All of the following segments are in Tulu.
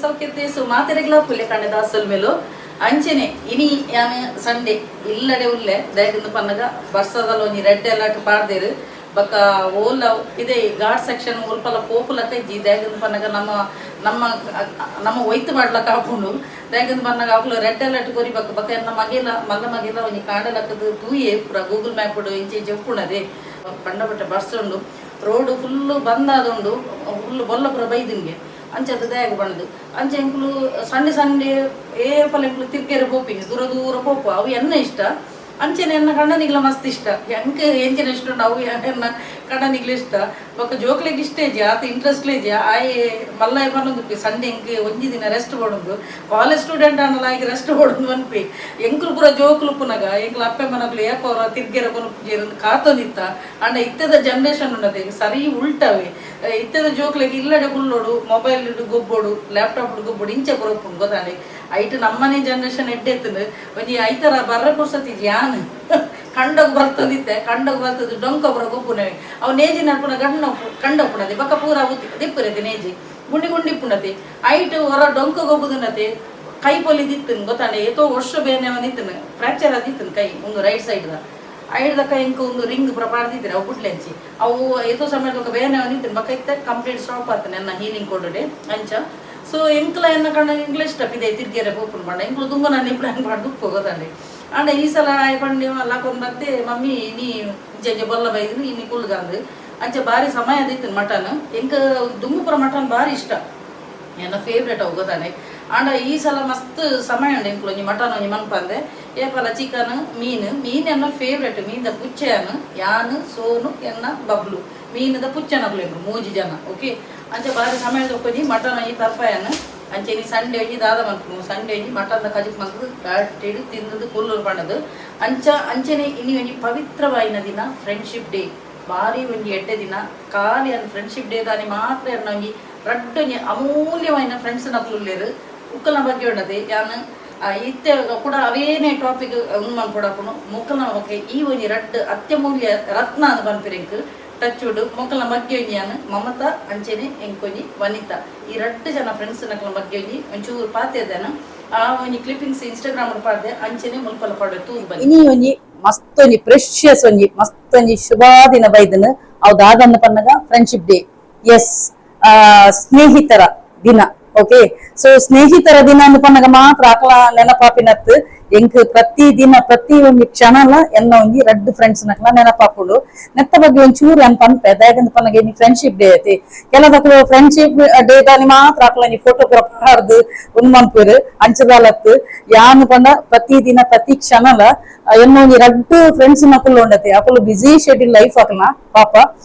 ಸೌಖ್ಯತೆ. ಸೊ ಮಾತೆರೆಗ್ಲಾ ಪುಲ್ಯ ಕಾಂಡೆ ದಾಸಲ್ ಮೇಲು ಅಂಚನೆ ಇನಿ ಯಾನ್ ಸಂಡೆ ಇಲ್ಲಡೆ ಉಲ್ಲೆ. ದಯದಿಂದ ಪನ್ನಗ ಬರ್ಸದಲ್ಲ ಒಂಜಿ ರೆಡ್ ಅಲರ್ಟ್ ಪಾಡ್ದೇರು. ಬೊಕ ಓಲ ಇದೆ ಘಾಟ್ ಸೆಕ್ಷನ್ ಒಲ್ಪಲ ಪೋಪುಲಕ ಇಜ್ಜಿ. ದಯದಿಂದ ಪನ್ನಗ ನಮ್ಮ ನಮ್ಮ ನಮ್ಮ ಒಯ್ತು ಮಾಡ್ಲಕ್ಕ ಆಪುಂಡು. ದಯದಿಂದ ಪನ್ನಗ ಅಕುಲು ರೆಡ್ ಅಲರ್ಟ್ ಕೊರಿ. ಬೊಕ ಬೊಕ ಎನ್ನ ಮಗೆಲ ಮಲ್ಲ ಮಗೆಲ ಒಂಜಿ ಕಾಂಡಲಕ್ಕದು ತೂಯೆ ಪೂರ ಗೂಗಲ್ ಮ್ಯಾಪ್ ಇಂಚೆ ಇಂಚೆ ಉಪ್ಪುಣದೆ. ಕಂಡಪಟ್ಟೆ ಬರ್ಸ ಉಂಡು, ರೋಡ್ ಫುಲ್ ಬಂದ್ ಆದುಂಡು, ಫುಲ್ ಬೊಲ್ಲ ಪೂರ ಬೈದಿನ್ಗೆ. ಅಂಚದ ದಯಾಗ ಬಣ್ಣದು ಅಂಚೆ ಎಂಕುಲು ಸಂಡೆ ಸಂಡೆ ಏಪಲ ಎಂಕುಲು ತಿರ್ಕೆರೆ ಪೋಪಿನಿ, ದೂರ ದೂರ ಪೋಪು. ಅವು ಎನ್ನ ಇಷ್ಟ. ಅಂಚೆನೆ ಎನ್ನ ಕಣ್ಣನಿಗ್ಲ ಮಸ್ತ್ ಇಷ್ಟ. ಎಂಕ್ ಎಂಚಿನ ಇಷ್ಟ ಉಂಡು ಅವು ಎನ್ನ ಕಣ್ಣನಿಗ್ಲ ಇಷ್ಟ. ಬೊಕ್ಕ ಜೋಕ್ಲೆಗ್ ಇಷ್ಟ ಇಜ್ಜಿ, ಆತ ಇಂಟ್ರೆಸ್ಟ್ ಇಜ್ಜಿ. ಆಯೆ ಮಲ್ಲ ಪನ್ನೊಂದು ಸಂಡೆ ಎಂಕ್ ಒಂಜಿ ದಿನ ರೆಸ್ಟ್ ಕೊಡುಂದು. ಕಾಲೇಜ್ ಸ್ಟೂಡೆಂಟ್ ಆಂಡಲ ಆಯ್ಕೆ ರೆಸ್ಟ್ ಕೊಡುಂದು ಅನ್ಪಿ. ಎಂಕುಲು ಪೂರ ಜೋಕ್ಲು ಉಪ್ಪುನಗ ಎಂಕ್ಲ ಅಪ್ಪೆ ಮನಕ್ಲು ಏಪ ಅವರ ತಿರ್ಗೆರ ಕೊನೊಪುಜೆರ್ ಕಾತೊಂದಿತ್ತ. ಆಂಡ ಇತ್ತೆದ ಜನರೇಷನ್ ಉಂಡತೆ ಸರಿ ಉಲ್ಟವೆ. ಇತ್ತೆದ ಜೋಕ್ಲೆಗ್ ಇಲ್ಲಡೆ ಕುಲ್ಲೋಡು, ಮೊಬೈಲ್ ಗೊಬ್ಬೋಡು, ಲ್ಯಾಪ್ಟಾಪ್ ಗೊಬ್ಬೋಡು, ಇಂಚೆ ಪೂರ ಗೊತ್ತಾಂಡೆ. ಐಟ್ ನಮ್ಮನೆ ಜನರೇಷನ್ ಎಡ್ಡೆ ಎತ್ತುಂಡು. ಒಂಜಿ ಐತರ ಬರ್ರ ಪುರ್ಸತಿ ಯಾನ್ ಕಂಡಗ್ ಬರ್ತದಿತ್ತೆ. ಕಂಡಗ್ ಬರ್ತದ ಡೊಂಕ ಪೂರ ಗೊಬ್ಬುನವೆ. ಅವು ನೇಜಿ ನಡ್ಪುನ ಗಣ್ಣ ಕಂಡ ಉಪ್ಪುನದೆ. ಬೊಕ್ಕ ಪೂರ ಅವು ದಿಪ್ಪುರತೆ ನೇಜಿ ಗುಂಡಿ ಗುಂಡಿ ಇಪ್ಪುನತೆ. ಐಟ್ ಹೊರ ಡೊಂಕ ಗೊಬ್ಬುದುನತೆ ಕೈ ಪೊಲಿದಿತ್ತು ಗೊತ್ತಾಂಡೆ. ಏತೋ ವರ್ಷ ಬೇನೆ ನಿತ್ತನು ಫ್ರಾಕ್ಚರ್ ಆದಿತ್ತು ಕೈ ಒಂದು ರೈಟ್ ಸೈಡ್ the. ಐಡ್ದಕ್ಕ ಎಂಕ್ ಒಂದು ರಿಂಗ್ ಪೂರ ಪಾಡ್ದಿದ್ದೀರ. ಅವು ಬುಡ್ಲೆಂಚಿ ಅವು ಏತೋ ಸಮಯದ ಬೇನೆ ನಿತ್ತನು. ಬೊಕ್ಕ ಇತ್ತೆ ಕಂಪ್ಲೀಟ್ ಸ್ಟಾಪ್ ಆತನೆ ಎನ್ನ ಹೀಲಿಂಗ್ ಕೊಡುಡೆ ಅಂಚ. ಸೊ ಎಂಕ್ಲ ಎನ್ನ ಕಣ್ಣ ಇಂಗ್ಲೀಷ್ ಇದೆ ತಿರ್ಗೆರೆ ಪೋಪುಂಡು ಪಂಡ ಎಂಕ್ಲು ತುಂಬ ನಾನು ಪ್ಲಾನ್ ಪಾಡ್ದು ಉಪ್ಪು ಗೊತ್ತಾಂಡೆ. ಆಂಡ ಈ ಸಲ ಆಯ್ ಪಂಡಿ ಲಾಕೊಂದು ಬತ್ತೆ, ಮಮ್ಮಿ ನೀ ಇಂಚೆ ಬೊಲ್ಲ ಬೈದು ಇನಿ ಕುಲ್ಗಾಂದು. ಅಂಚೆ ಬಾರಿ ಸಮಯ ಅದಿತ್ತು. ಮಟನ್ ಎಂಕ್ ದುಮ್ಮು ಪೂರ ಮಟನ್ ಬಾರಿ ಇಷ್ಟ, ಎನ್ನ ಫೇವ್ರೇಟ್ ಅವು ಗೊತ್ತಾನೆ. ಆಂಡ ಈ ಸಲ ಮಸ್ತ್ ಸಮಯ ಉಂಡು. ಎಂಕ್ಲು ಒಂಜಿ ಮಟನ್ ಒಂಜಿ ಮನ್ಪಂದೆ. ಏಪಲ ಚಿಕನ್, ಮೀನು. ಮೀನು ಎನ್ನ ಫೇವ್ರೇಟ್. ಮೀನ್ದ ಪುಚ್ಚೆಯನು ಯಾನು, ಸೋನು, ಎನ್ನ ಬಬ್ಲು ಮೀನದ ಪುಚ್ಚನಕ್ಲು ಎಂಕ್ಲು ಮೂಜಿ ಜನ. ಓಕೆ, ಅಂಚೆ ಬಾರಿ ಸಮಯದ ಒಂಜಿ ಮಟನ್ ಒಂಜಿ ತರ್ಪಾಯನು. ಅಂಚೆ ನೀ ಸಂಡೆ ಒಂಜಿ ದಾದ ಮನ್ಪು, ಸಂಡೆ ಒಂಜಿ ಮಟನ್ ಕಜಿಪ್ ಮಲ್ತದು ಗಟ್ಟಿಡು ತಿಂದದು ಕುಲ್ಲುರು ಪಂಡದು. ಅಂಚ ಅಂಚನೆ ಇನಿ ಒಂಜಿ ಪವಿತ್ರವಾಯಿನ ದಿನ, ಫ್ರೆಂಡ್ಶಿಪ್ ಡೇ. ಬಾರಿ ಒಂಜಿ ಎಡ್ಡೆ ದಿನ. ಖಾಲಿ ಅನ್ ಫ್ರೆಂಡ್ಶಿಪ್ ಡೇ ದಾನಿ ಮಾತ್ರ ಎನ್ನ ಒಂಜಿ ರಡ್ಡ್ ಒಂಜಿ ಅಮೂಲ್ಯವಾಯಿನ ಫ್ರೆಂಡ್ಸ್ ನಕ್ಲು ಉಲ್ಲೇರು. ಉಕ್ಕಲ್ನ ಬಗ್ಗೆ ಉಂಡತೆ ಯಾನ್ ಇತ್ತೆ ಕೂಡ ಅವೇನೇ ಟಾಪಿಕ್ ಉಂದು ಮನ್ಪೊಡಪುನು. ಮೊಕ್ಕಲ್ನ ಬಗ್ಗೆ ಈ ಒಂಜಿ ರಡ್ಡ್ ಅತ್ಯಮೂಲ್ಯ ರತ್ನ ಅಂದ್ ಪನ್ಪಿರ್ ಎಂಕ್. ಟಚ್ ವುಡ್ ಮೊಕ್ಕಲ್ನ ಬಗ್ಗೆ ಒಂಜಿ ಯಾನ್ ಮಮತಾ, ಅಂಚೆನೆ ಎಂಕೊಂಜಿ ವನಿತಾ, ಈ ರಡ್ಡ್ ಜನ ಫ್ರೆಂಡ್ಸ್ ನಕ್ಲ ಬಗ್ಗೆ ಒಂಜಿ ಒಂಚೂರು ಪಾತೆರ್ದೆನ. ಆ ಒಂಜಿ ಕ್ಲಿಪ್ಪಿಂಗ್ಸ್ ಇನ್ಸ್ಟಾಗ್ರಾಮ್ ಪಾಡ್ದೆ. ಅಂಚೆನೆ ಮುಲ್ಪಲ ಪಾಡ್ದೆ, ತೂದು ಬನ್ನಿ. ಇನಿ ಒಂಜಿ ಮಸ್ತ್ ಒಂಜಿ ಪ್ರೆಷಿಯಸ್ ಒಂಜಿ ಮಸ್ತ್ ಒಂಜಿ ಶುಭಾ ದಿನ ಬೈದನ್. ಅವು ದಾದನ್ನ ಪನ್ನಗ friendship day. S, ಸ್ನೇಹಿತರ ದಿನ. ಓಕೆ, ಸೊ ಸ್ನೇಹಿತರ ದಿನ ಅಂದ್ ಪನ್ನಗ ಮಾತ್ರ ಅಕಲ ನೆನಪಾಪಿನತ್. ಎಂಕ್ ಪ್ರತಿ ದಿನ ಪ್ರತಿ ಒಂಜಿ ಕ್ಷಣಲ ಎನ್ನ ಒಂಜಿ ರಡ್ಡ್ ಫ್ರೆಂಡ್ಸ್ ನಕಲ ನೆನಪಾಪುಂಡು. ನೆತ್ತ ಬಗ್ಗೆ ಒಂಚೂರು ಅನ್ ಪನ್ಪೆ. ದಾಯೆಗಂದ್ ಪನ್ನಗ ಇನಿ ಫ್ರೆಂಡ್ಶಿಪ್ ಡೇ ಐತಿ. ಕೆಲದಕ್ಲು ಫ್ರೆಂಡ್ಶಿಪ್ ಡೇ ದಾನಿ ಮಾತ್ರ ಅಕಲ ಒಂಜಿ ಫೋಟೋ ಪೂರ ಪಾಡ್ದು ಉಂದು ಮನ್ಪುವೆರ್. ಅಂಚದಾಲತ್ ಯಾನ್ ಪಂಡ ಪ್ರತಿ ದಿನ ಪ್ರತಿ ಕ್ಷಣಲ ಎನ್ನ ಒಂಜಿ ರಡ್ಡ್ ಫ್ರೆಂಡ್ಸ್ ನಕುಲು ಉಂಡತೆ. ಅಕುಲು busy schedule life ಅಕಲ್ನ ಪಾಪ.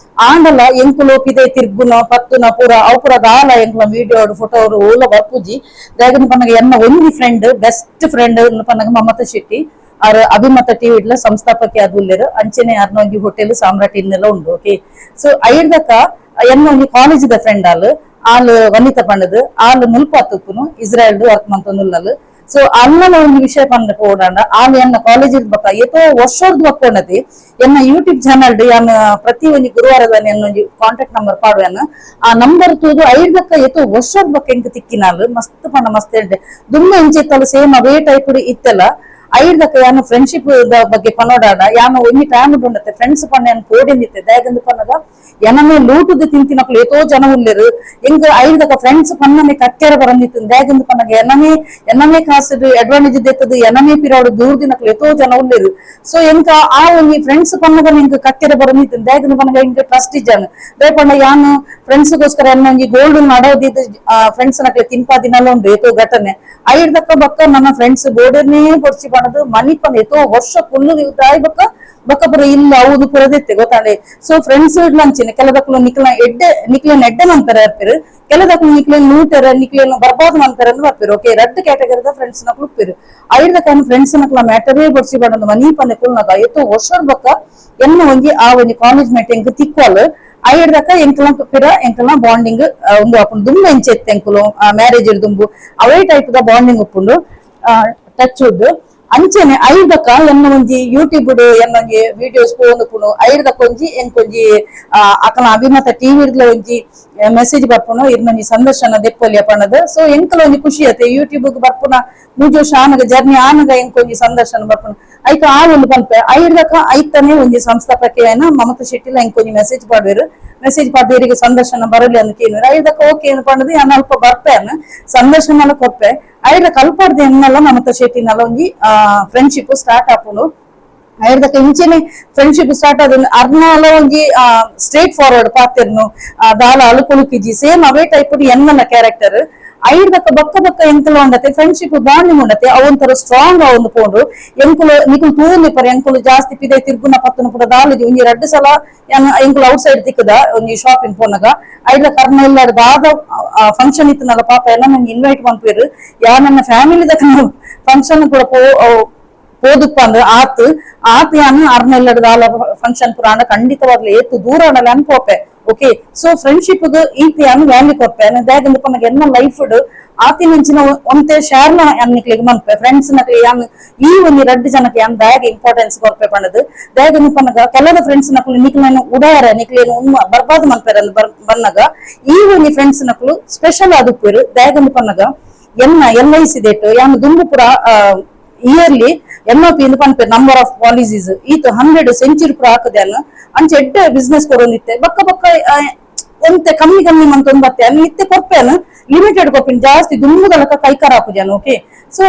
ಆಂಡಲ ಎಂಕುಲು ಪಿದೆ ತಿರ್ಗುನ ಪತ್ತುನ ಪೂರ ಅವು ಪೂರ ದಾಲ ಎಂಕುಲ ವಿಡಿಯೋ ಫೋಟೋ ಓಲ ಬರ್ಪುಜಿ. ದಾಯೆಗಂದ್ ಪನ್ನಗ ಎನ್ನ ಒಂಜಿ friend, best friend ಪನ್ನಗ ಮಮತಾ ಶೆಟ್ಟಿ. ಆರ್ ಅಭಿಮತ ಟಿವಿ ಇಡ್ಲ ಸಂಸ್ಥಾಪಕಿ ಆದ್ ಉಲ್ಲೆರ್. ಅಂಚೆನೆ ಅರ್ನ ಒಂಜಿ ಹೋಟೆಲ್ ಸಾಮ್ರಾಟ್ ಇನ್ನೆಲ್ಲ ಉಂಡು. ಓಕೆ, ಸೊ ಐರ್ದಕ ಎನ್ನ ಒಂಜಿ ಕಾಲೇಜ್ ದ ಫ್ರೆಂಡ್ ಆಲ್ ಆಲ್ ವನಿತಾ ಪಂಡದು. ಆಲ್ ಮುಲ್ಪ ತುಪ್ಪುನು, ಇಸ್ರಾಯೇಲ್ ವರ್ಕ್ ಮಂತೊಂದುಲ್ಲಲ್. ಸೊ ಅಲ್ಲನ ಒಂಜಿ ವಿಷಯ ಪಂಡ ಪೋಡಾಂಡ, ಆಲ್ ಎನ್ನ ಕಾಲೇಜ್ ಬೊಕ್ಕ ಏತೋ ವರ್ಷರ್ದು ಬಕ್ಕೊಂಡತಿ. ಎನ್ನ ಯೂಟ್ಯೂಬ್ ಚಾನಲ್ ಯಾನ್ ಪ್ರತಿ ಒಂಜಿ ಗುರುವಾರದ ಎನ್ನ ಒಂಜಿ ಕಾಂಟ್ಯಾಕ್ಟ್ ನಂಬರ್ ಪಾಡುವೆನ್. ಆ ನಂಬರ್ ತೂದು ಐರ್ದಕ್ಕ ಏತೋ ವರ್ಷದ ಬೊಕ್ಕ ಎಂಕ್ ತಿಕ್ಕಿನಾಲ್. ಮಸ್ತ್ ಪಂಡ ಮಸ್ತ್ ಎಡ್ಡೆ. ದುಮ್ಮೆ ಇಂಚೆತ್ತಲ್ಲ ಸೇಮ್ ಅವೇ ಟೈಪ್ ಇತ್ತೆಲ್ಲ. ಐರ್ದಕ್ಕ ಯಾನು ಫ್ರೆಂಡ್ಶಿಪ್ ಬಗ್ಗೆ ಪನೋಡಾಡ, ಯಾನು ಒಂಜಿ ಟೈಮ್ ಉಂಡತೆ ಫ್ರೆಂಡ್ಸ್ ಪಂಡ ಯಾನ್ ಪೋಡಿಂದಿತ್ತೆ. ದಾಯೆಗಂದ್ ಪನ್ನಗ ಎನನೇ ಲೂಟುದು ತಿಂತಿನಕ್ಲು ಏತೋ ಜನ ಉಲ್ಲೆರು. ಎಂಕ್ ಐರ್ದಕ್ಕ ಫ್ರೆಂಡ್ಸ್ ಪನ್ನನೆ ಕಕ್ಕೆರ ಬರಂದಿತ್ತು. ದಾಯೆಗಂದ್ ಪನ್ನಗ ಎನನೇ ಎನನೇ ಕಾಸು ಅಡ್ವಾಂಟೇಜ್ ದೆತ್ತದು ಎನನೇ ಪಿರಾಡು ದೂರ ದಿನಕ್ಲು ಏತೋ ಜನ ಉಲ್ಲೆರು. ಸೊ ಎಂಕ ಆ ಒಂಜಿ ಫ್ರೆಂಡ್ಸ್ ಪನ್ನಗ ಎಂಕ್ ಕಕ್ಕೆರ ಬರಂದಿತ್ತು. ದಾಯೆಗಂದ್ ಪನ್ನಗ ಎಂಕ್ ಟ್ರಸ್ಟ್ ಇಜ್ಜಾನು. ದಾಯೆ ಪಂಡ ಯಾನು ಫ್ರೆಂಡ್ಸ್ ಗೋಸ್ಕರ ಎನ್ನ ಒಂಜಿ ಗೋಲ್ಡ್ ನಡೋದಿದ್ದು ಫ್ರೆಂಡ್ಸ್ ನಕ್ಲೆ ತಿನ್ಪಾ ದಿನಲ ಉಂಡು ಏತೋ ಘಟನೆ. ಐರ್ದಕ್ಕ ಬಕ್ಕ ನನ್ನ ಫ್ರೆಂಡ್ಸ್ ಬೋರ್ಡರ್ನೇ ಪೊಡ್ಚಿ ಪಣದು ಮನಿಪಂದ ಏತೋ ವರ್ಷ ಕುಲ್ಲು ದಾಯಿ ಬಕ್ಕ ಬಕ್ಕ ಪುರ ಇಲ್ಲ ಹೌದು ಪುರದಿತ್ತೆ ಗೊತ್ತಾಂಡೆ. ಸೊ ಫ್ರೆಂಡ್ಸ್ ಇಡ್ಲಂಚಿನ ಕೆಲದಕ್ಲು ನಿಕ್ಲ ಎಡ್ಡೆ ನಿಕ್ಲೆನ್ ಎಡ್ಡೆ ಮನ್ಪೆರ ಇರ್ಪಿರು, ಕೆಲದಕ್ಲು ನಿಕ್ಲೆನ್ ಲೂಟೆರ, ನಿಕ್ಲೆನ್ ಬರ್ಬಾದ್ ಮನ್ಪೆರ ಅಂದ್ ಬರ್ಪಿರು. ಓಕೆ, ರಡ್ಡ್ ಕ್ಯಾಟಗರಿದ ಫ್ರೆಂಡ್ಸ್ ನಕ್ಲು ಉಪ್ಪೆರು. ಐರ್ದಕ್ಕ ಫ್ರೆಂಡ್ಸ್ ನಕ್ಲ ಮ್ಯಾಟರೇ ಬೊಡ್ಚಿ ಪಣದು ಮನಿಪಂದೆ ಕುಲ್ನಗ ಏತೋ ವರ್ಷ ಬಕ್ಕ ಎನ್ನ ಒಂಜಿ ಆ ಒಂಜಿ ಕಾಲೇಜ್ ಮೇಟ್ ಎಂಕ್ ತಿಕ್ವಾಲ್. ಐರ್ದಕ್ಕ ಎಂಕಲ ಪಿರ ಎಂಕಲ್ನ ಬಾಂಡಿಂಗ್ ಉಂದು ಆಪುಂಡು. ದುಂಬು ಎಂಚೆತ್ತೆ ಎಂಕುಲು ಮ್ಯಾರೇಜ್ ದುಂಬು ಅವೇ ಟೈಪ್ ದ ಬಾಂಡಿಂಗ್ ಉಪ್ಪುಂಡು. Touch wood. ಅಂಚನೆ ಐದಕ್ಕ ಎನ್ನ ಒಂಜಿ ಯೂಟ್ಯೂಬ್ ಎನ್ನ ಒಂಜಿ ವಿಡಿಯೋಸ್ ಪೋಂದು ಐದಕ್ಕ ಒಂಜಿ ಎಂಕೊಂಜಿ ಅಕಲ ಅಭಿಮತ ಟಿವಿ ಒಂಜಿ ಮೆಸೇಜ್ ಬರ್ಪುನು ಇರ್ನೊಂಜಿ ಸಂದರ್ಶನ ದೆಪ್ಪೊಲಿಯ ಪಣ್ಣದು. ಸೊ ಎಂಕಲ ಒಂಜಿ ಖುಷಿ ಆತೆ ಯೂಟ್ಯೂಬ್ ಬರ್ಪುನ ಮೂಜಿ ವರ್ಷ ಆನಗ ಜರ್ನಿ ಆನಗ ಎಂಕೊಂಜಿ ಸಂದರ್ಶನ ಬರ್ಪುನ ಐಕ ಆ ಒಂದು ಪನ್ಪೆ. ಐದಕ್ಕ ಐತನೇ ಒಂಜಿ ಸಂಸ್ಥಾಪಕ ಮಮತಾ ಶೆಟ್ಟಿಲ ಎಂಕೊಂಜಿ ಮೆಸೇಜ್ ಪಾಡ್ವೇರು. ಮೆಸೇಜ್ ಪಾಡ್ದೇರಿಗೆ ಸಂದರ್ಶನ ಬರಲಿ ಅಂತ ಕೇಳಿದ್ರು. ಐದಕ್ಕ ಓಕೆ ಏನು ಪಣ್ಣದು ಯಾನ್ ಅಲ್ಪ ಬರ್ಪೇನು ಸಂದರ್ಶನ ಕೊರ್ಪೆ. ಐದ ಕಲ್ಪಾಡ್ದೆ ಎನ್ನಲ್ಲ ಮಮತಾ ಶೆಟ್ಟಿನಲ್ಲ ಒಂಜಿ ಫ್ರೆಂಡ್ಶಿಪ್ ಸ್ಟಾರ್ಟ್ ಆಪುಂಡು. ಐರ್ದಕ್ಕ ಇಂಚೆನೆ ಫ್ರೆಂಡ್ಶಿಪ್ ಸ್ಟಾರ್ಟ್ ಆದ ಅರ್ನಾಲ ಒಂಜಿ ಸ್ಟ್ರೇಟ್ ಫಾರ್ವರ್ಡ್ ಪಾತೆರ್ನು, ದಾಲ ಅಳುಕುಳುಕಿಜಿ, ಸೇಮ್ ಅವೇ ಟೈಪ್ ಎನ್ನಲ ಕ್ಯಾರೆಕ್ಟರ್. ಐರ್ದಕ್ಕ ಬಕ್ಕ ಬಕ್ಕ ಎಂಕುಲು ಉಂಡತೆ ಫ್ರೆಂಡ್ಶಿಪ್ ಬಾಂಡಿಂಗ್ ಉಂಡತೆ, ಅವೊಂಥರ ಸ್ಟ್ರಾಂಗ್ ಒಂದು ಪೋಂಡು. ಎಂಕುಲು ನಿಕುಲು ತೂಂದಿ ಪರ ಎಂಕುಲು ಜಾಸ್ತಿ ಪಿದೆ ತಿರ್ಗುನ ಪತ್ತನ ಪೂರ ದಾಲಜಿ. ಒಂಜಿ ರಡ್ಡು ಸಲ ಎಂಕುಲು ಔಟ್ ಸೈಡ್ ತಿಕ್ಕದ ಒಂಜಿ ಶಾಪಿಂಗ್ ಪೋನಗ. ಐಡ್ಲ ಕರ್ನ ಇಲ್ಲ ದಾದ ಫಂಕ್ಷನ್ ಇತ್ತನಲ್ಲ ಪಾಪ ಎಲ್ಲ ನಂಗೆ ಇನ್ವೈಟ್ ಮನ್ಪೇರು. ಯಾ ನನ್ನ ಫ್ಯಾಮಿಲಿ ದಕ್ಕ ಫಂಕ್ಷನ್ ಕೂಡ ಪೋ ಪೋದುಪ್ಪ ಅಂದ್ರೆ ಆತ್ ಆತ್ ಯಾನು ಅರ್ನೆಲ್ಲಡ ದಾಲ ಫಂಕ್ಷನ್ ಪುರಾಣ ಖಂಡಿತವಾಗ್ಲೂ ಏತು ದೂರ ಆಡಲ್ಲ ಅನ್ಪೋಪೆ. Okay, so friendship ಈತ ಯಾನು ವ್ಯಾಲ್ಯೂ ಕೊರ್ಪೆ. ದಾಗಂದ್ರೆ ಪನ್ನಗ ಎನ್ನ ಲೈಫ್ ಆತಿನಂಚಿನ ಒಂತೆ ಶೇರ್ ನಿಕ್ಲಿಗೆ ಮನ್ಪೆ. ಫ್ರೆಂಡ್ಸ್ ನಕ್ಲಿ ಯಾನ್ ಈ ಒಂಜಿ ರಡ್ಡು ಜನಕ್ಕೆ ಯಾನ್ ದಾಯಗ ಇಂಪಾರ್ಟೆನ್ಸ್ ಕೊರ್ಪೆ ಪಣ್ಣದು. ದಾಯಗ ಪನ್ನಗ ಕೆಲದ ಫ್ರೆಂಡ್ಸ್ ನಕ್ಲು ನಿಕ್ಲೇನು ಉಡಾರ ನಿಕ್ಲೇನು ಉಮ್ಮ ಬರ್ಬಾದ್ ಮನ್ಪೆರ ಬನ್ನಗ ಈ ಒಂಜಿ ಫ್ರೆಂಡ್ಸ್ ನಕ್ಲು ಸ್ಪೆಷಲ್ ಆದುಪ್ಪೇರು. ದಾಯಗಂದು ಪನ್ನಗ ಎನ್ನ L I C ದೇಟು ಯಾನ್ ದುಂಬು ಪುರ yearly N O P ಇಂದು ಪನ್ಪೆ, number of policies ಈತ 100 ಸೆಂಚುರಿ ಪುರ ಹಾಕದೆ ಅಂಚೆ ಎಡ್ಡೆ ಬಿಸ್ನೆಸ್ ಕೊರೊಂದಿತ್ತೆ. ಬಕ್ಕ ಬಕ್ಕ ಒಂತೆ ಕಮ್ಮಿ ಕಮ್ಮಿ ಮಂತೊಂದು ಬತ್ತೆ ಅನ್ನು ಇತ್ತೆ ಕೊರ್ಪೇನು, ಲಿಮಿಟೆಡ್ ಕೊರ್ಪಿನಿ, ಜಾಸ್ತಿ ದುಂಬುದಲಕ ಕೈಕಾರ ಹಾಕುಜಾನು. ಓಕೆ, ಸೊ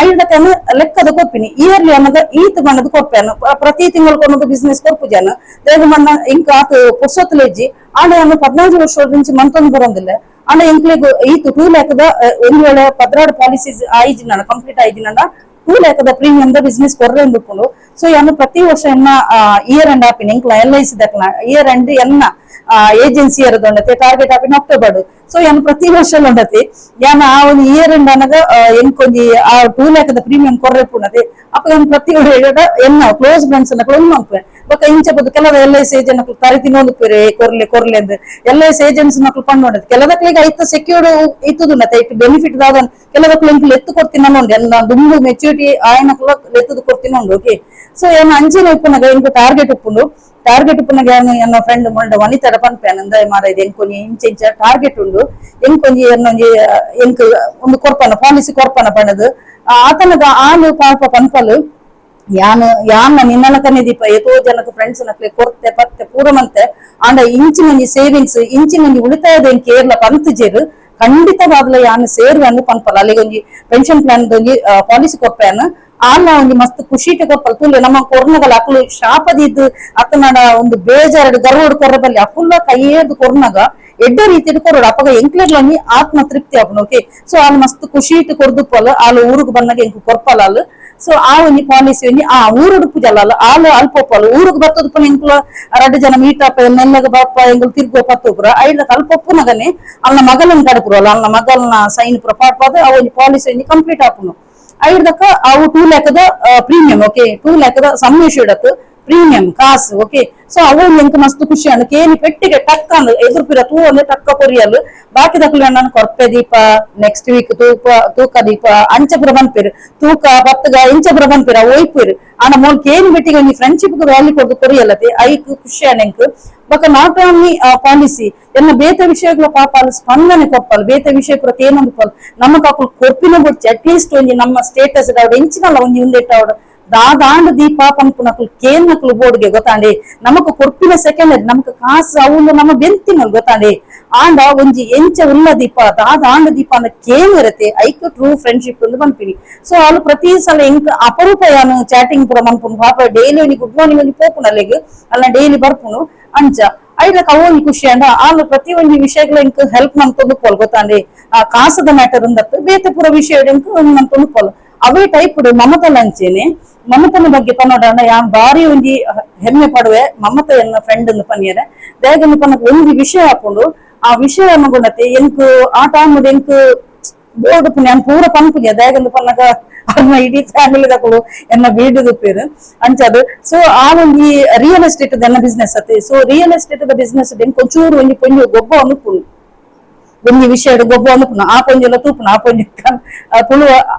ಐದಕ್ಕನು ಲೆಕ್ಕದ ಕೊರ್ಪಿನಿ. ಇಯರ್ಲಿ ಅನ್ನದ ಈತ ಬಣ್ಣದ ಕೊರ್ಪೇನು, ಪ್ರತಿ ತಿಂಗಳು ಕೊನ್ನದು ಬಿಸ್ನೆಸ್ ಕೊರ್ಪುಜಾನು. ದೇಗ ಮಣ್ಣ ಇಂಕ ಆತ ಪುರ್ಸೊತ್ತಲೆಜ್ಜಿ. ಆಂಡ ಯಾನು 15 ವರ್ಷ నుంచి ಮಂತೊಂದು ಬರೋದಿಲ್ಲ. ಆಂಡ ಎಂಕ್ಲೆಗ್ ಈತ 2 ಲ್ಯಾಕ್ದ ಒಂದ್ ವೇಳೆ 12 ಪಾಲಿಸೀಸ್ ಆಯ್ಜಿನ ಕಂಪ್ಲೀಟ್ ಆಯ್ಜಿನ 2 ಲ್ಯಾಕ್ದ premium the business ಕೊರ್ರೆ ಅಂದುಕೊಂಡು. ಸೊ ಯಾನು ಪ್ರತಿ ವರ್ಷ ಎನ್ನ ಇಯರ್ ಎಂಡ್ ಆಪಿನ ಎಂಕ್ಲ L I C ದಕ್ಲ year end ಎನ್ನ ಏಜೆನ್ಸಿ ಇರೋದುಂಡತೆ ಟಾರ್ಗೆಟ್ ಆಪಿನ ಅಕ್ಟೋಬರ್. ಸೊ ಯಾನು ಪ್ರತಿ ವರ್ಷ ಉಂಡತೆ ಯಾನ ಆ ಒಂದು ಇಯರ್ ಎಂಡ್ ಅನಗ ಎಂಕೊಂಜಿ ಆ 2 ಲ್ಯಾಕ್ದ ಪ್ರೀಮಿಯಂ ಕೊರ್ರೆ ಪುಣತೆ. ಅಪ್ಪ ಯಾನ್ ಪ್ರತಿ ಎನ್ನ ಕ್ಲೋಸ್ ಫ್ರೆಂಡ್ಸ್ ಕ್ಲೋಸ್ ಮನ್ಪೆ. ಬೊಕ್ಕ ಇಂಚ ಬೊಕ್ಕ ಕೆಲವು L I C agent ತರಿ ತಿನ್ನೊಂದು ಪೇರೆ ಕೊರ್ಲೆ ಕೊರ್ಲೆ ಅಂದ್ L I C agents ನಕ್ಲು ಪಂಡ್ ನೋಡದು. ಕೆಲದಕ್ಲಿಗೆ ಐತ ಸೆಕ್ಯೂರ್ಡ್ ಇತ್ತುದುಂಡತೆ, ಇಟ್ಟು ಬೆನಿಫಿಟ್ ದಾದ ಕೆಲದಕ್ಲು ಎಂಕ್ಲು ಎತ್ತು ಕೊಡ್ತಿನ ಉಂಡು, ಎನ್ನ ದುಂಬು ಮೆಚ್ಯೂರಿಟಿ ಆಯನಕ್ಲ ಎತ್ತದು ಕೊಡ್ತಿನ ಉಂಡು. ಓಕೆ, ಸೊ ಏನ್ ಅಂಚಿನ ಉಪ್ಪುನಗ ಎಂಕು ಟಾರ್ಗೆಟ್ ಉಪ್ಪುಂಡು. ಟಾರ್ಗೆಟ್ ಉಪ್ಪುನಗ ಯಾನು ಎನ್ನ ಫ್ರೆಂಡ್ ಮೊಂಡ ವನಿತಡ ಪನ್ಪೆ ಅಂದ ಮಾರ ಇದು ಎಂಕೊಂಜಿ ಇಂಚ ಇಂಚ ಟಾರ್ಗೆಟ್ ಉಂಡು, ಎಂಕೊಂಜಿ ಎನ್ನೊಂಜಿ ಎಂಕ್ ಒಂದು ಕೊರ್ಪನ ಪಾಲಿಸಿ ಕೊರ್ಪನ ಪಣದು. ಆತನಗ ಆಲು ಪಾಪ ಪನ್ಪಲು, ಯಾನು ಯಾನ ನಿನ್ನಲಕನೆ ದೀಪ ಏತೋ ಜನಕ್ಕೆ ಫ್ರೆಂಡ್ಸ್ ನಕ್ಲೆ ಕೊರ್ತೆ ಪತ್ತೆ ಪೂರ ಮಂತೆ. ಆಂಡ ಇಂಚಿನೊಂಜಿ ಸೇವಿಂಗ್ಸ್ ಇಂಚಿನೊಂಜಿ ಉಳಿತಾಯದ ಕೇರಳ ಪಂತುಜೆರ್, ಖಂಡಿತವಾಗ್ಲ ಯಾನು ಸೇರುವೆ ಪನ್ಪಲ್ಲ. ಅಲ್ಲಿಗೆ ಒಂಜಿ ಪೆನ್ಷನ್ ಪ್ಲಾನ್ ಒಂಜಿ ಪಾಲಿಸಿ ಕೊರ್ಪೇನು. ಆಲ್ನ ಒಂಜಿ ಮಸ್ತ್ ಖುಷಿಟ ಕೊರ್ಪಲ್. ತೂಲೆ ನಮ್ಮ ಕೊರ್ನಗಲ ಅಕುಲು ಶಾಪದಿದ್ದು ಅತ್ತನಡ ಒಂದು ಬೇಜಾರಡು ಗರ್ವಡು ಕೊರ್ರ ಬಲ್ಲಿ ಅಕುಲ್ಲ ಕೈಯೇರ್ದು ಕೊರ್ನಗ ಎಡ್ಡೆ ರೀತಿಡ್ ಕೊರಡು. ಅಪಗ ಎಂಕ್ಲೆಗ್ಲ ಒಂಜಿ ಆತ್ಮ ತೃಪ್ತಿ ಆಪುಂಡು. ಓಕೆ, ಸೊ ಆಲ್ ಮಸ್ತ್ ಖುಷಿಟ್ ಕೊರ್ದುಪ್ಪಲ್. ಆಲ್ ಊರುಗು ಬನ್ನಗ ಎಂಕು ಕೊರ್ಪಲ ಆಲ್. ಸೊ ಆ ಒಂಜಿ ಪಾಲಿಸಿ ಒಂಜಿ ಆ ಊರುಡು ಪೂಜಲ್ಲ ಆಲ್ ಅಲ್ಪ ಊರುಗು ಬತ್ತದ ಎಂಕುಲ ರಡ್ಡು ಜನ ಮೀಟ್ ಅಪ್ ನೆಲ್ಲಗ ಬಾಪ ಎಂಕುಲು ತಿರ್ಗೋ ಪತ್ತೋಪುರ ಐಡ್ಲ ಕಲ್ಪೊಪ್ಪುನಗನೆ ಅಲ್ನ ಮಗಲನ್ ಕಡಪುರಲ್ಲ ಅಲ್ನ ಮಗಲ್ನ ಸೈನ್ ಪುರ ಪಾಡ್ಪಾದ ಆ ಒಂಜಿ ಪಾಲಿಸಿ ಒಂಜಿ ಕಂಪ್ಲೀಟ್ ಆಪುನು. ಐಡ್ದಕ್ಕ ಅವು 2 ಲ್ಯಾಕ್ದ ಪ್ರೀಮಿಯಂ. ಓಕೆ, 2 ಲ್ಯಾಕ್ದ ಸಮ್ ಇಶ್ಯೂಡ್ ಪ್ರೀಮಿಯಂ ಕಾಸು. ಓಕೆ, ಸೊ ಅವು ಎಂಕ್ ಮಸ್ತ್ ಖುಷಿ ಅಂಡ್ ಕೇನಿ ಪೆಟ್ಟಿಗೆ ಟಕ್ ಅಂದ್ ಎದುರು ಪಿರ ತೂ ಅಂದ್ರೆ ಟಕ್ಕ ಕೊರಿಯಲ್. ಬಾಕಿ ದಕ್ಲು ನಾನು ಕೊರ್ಪೆ ದೀಪ, ನೆಕ್ಸ್ಟ್ ವೀಕ್ ತೂಪ ತೂಕ ದೀಪ ಅಂಚಪುರ ಬನ್ಪೇರು ತೂಕ ಪತ್ತಗ ಇಂಚಪುರ ಬನ್ಪೇರು ಒಯ್ಪೇರು. ಆಂಡ ಮೋಲ್ ಕೇನಿ ಬೆಟ್ಟಿಗೆ ಒಂಜಿ ಫ್ರೆಂಡ್ಶಿಪ್ ವ್ಯಾಲ್ಯೂ ಕೊಡ್ದು ಕೊರಿಯಲ್ಲತೆ, ಐಕ್ ಖುಷಿ ಅಂಡ್ ಎಂಕ್. ಬೊಕ not only policy, ಎನ್ನ ಬೇತೆ ವಿಷಯಗಳ ಪಾಪ ಅಲ್ಲಿ ಸ್ಪಂದನೆ ಕೊಪ್ಪಲ್. ಬೇತೆ ವಿಷಯ ಪೂರ ಕೇನೊಂದು ಪಲ್ ನಮ್ಮ ಕಾಕುಲ್ ಕೊರ್ಪಿನ ಬೊಡ್ಚಿ. ಅಟ್ಲೀಸ್ಟ್ ಒಂಜಿ ನಮ್ಮ ಸ್ಟೇಟಸ್ ಅವಡು ಎಂಚಿನಲ್ಲ ಒಂಜಿ ಉಂದೆಟ್ಟ ಅವಡು ದಾದಾಂಡ ದೀಪ ಪನ್ಪುನಕುಲು ಕೇನ್ನಕುಲು ಬೋರ್ಡ್ಗೆ ಗೊತ್ತಾಂಡೆ. ನಮಕ್ ಕೊರ್ಪಿನ ಸೆಕೆಂಡ್ ನಮಕ್ ಕಾಸು ಅವುಲು ನಮ್ಮ ಬೆಂತಿನಲ್ ಗೊತ್ತಾಂಡೆ. ಆಂಡ ಒಂಜಿ ಎಂಚ ಉಲ್ಲ ದೀಪ ದಾದಾಂಡ ದೀಪ ಅಂದ ಕೇನ್ ಇರತ್ತೆ, ಐಕ್ ಟ್ರೂ ಫ್ರೆಂಡ್ಶಿಪ್ ಅಂದ್ ಪನ್ಪಿನಿ. ಸೊ ಅಲ್ ಪ್ರತಿ ಸಲ ಎಂಕ್ ಅಪರೂಪ ಯಾನು ಚಾಟಿಂಗ್ ಪೂರ ಮನ್ಪುನು. ಪಾಪ ಡೈಲಿ ಒಂಜಿ ಗುಡ್ ಮಾರ್ನಿಂಗ್ ಒಂಜಿ ಪೋಪುನ ಅಲ್ಲಿಗ್ ಅಲ್ಲ ಡೈಲಿ ಬರ್ಪುನು. ಅಂಚ ಐಲಕ್ ಅವು ಒಂಜಿ ಖುಷಿ ಅಂಡ ಆಲ್ ಪ್ರತಿ ಒಂಜಿ ವಿಷಯಗಳ ಎಂಕ್ ಹೆಲ್ಪ್ ಮಂತೊಂದು ಪೋಲ್ ಗೊತ್ತಾಂಡೆ. ಆ ಕಾಸದ ಮ್ಯಾಟರ್ ಉಂದತ್ತು, ಬೇತೆ ಪೂರ ವಿಷಯ ಎಂಕ್ ಮಂತೊಂದು ಪೋಲ್. ಅವೇ ಟೈಪ್ ಮಮತ ಲಂಚೇನೆ. ಮಮತನ ಬಗ್ಗೆ ಪನ್ನೋಡಂಡ ಯಾನ್ ಬಾರಿ ಒಂಜಿ ಹೆಮ್ಮೆ ಪಡುವೆ ಮಮತ ಎನ್ನ ಫ್ರೆಂಡ್ ಅಂದ್ ಪನ್ನಿಯರೆ. ದೇಗಂದು ಪನ್ನಕ ಒಂಜಿ ವಿಷಯ ಹಾಕೊಂಡು ಆ ವಿಷಯ ಅನ್ಕೊಂಡತೆ ಎಂಕ್ ಆ ಟೈಮ್ ಎಂಕ್ ಬೋರ್ಡ್ ಯಾನ್ ಪೂರ ಪನ್ಪುಜೆ. ದೇಗಂದು ಪನ್ನಗ ಅರ್ನ ಇಡೀ ಫ್ಯಾಮಿಲಿ ದಕುಲು ಎನ್ನ ಬೀಡುದು ಪೇರು ಅಂಚದು. ಸೊ ಆ ಒಂಜಿ ರಿಯಲ್ ಎಸ್ಟೇಟ್ ಎನ್ನ ಬಿಸ್ನೆಸ್ ಅತ್ತೆ. So real estate the business ಎಂಕ್ ಒಂಚೂರು ಒಂಜಿ ಪೊಂಜಿ ಗೊಬ್ಬ ಅನುಪುಂಡು. ಒಂಜಿ ವಿಷಯ ಗೊಬ್ಬ ಅನುಪುನ ಆ ಪೊಂಜೆಲ್ಲ ತೂಪುನ ಆ ಪೊಂಜಿ ತುಳು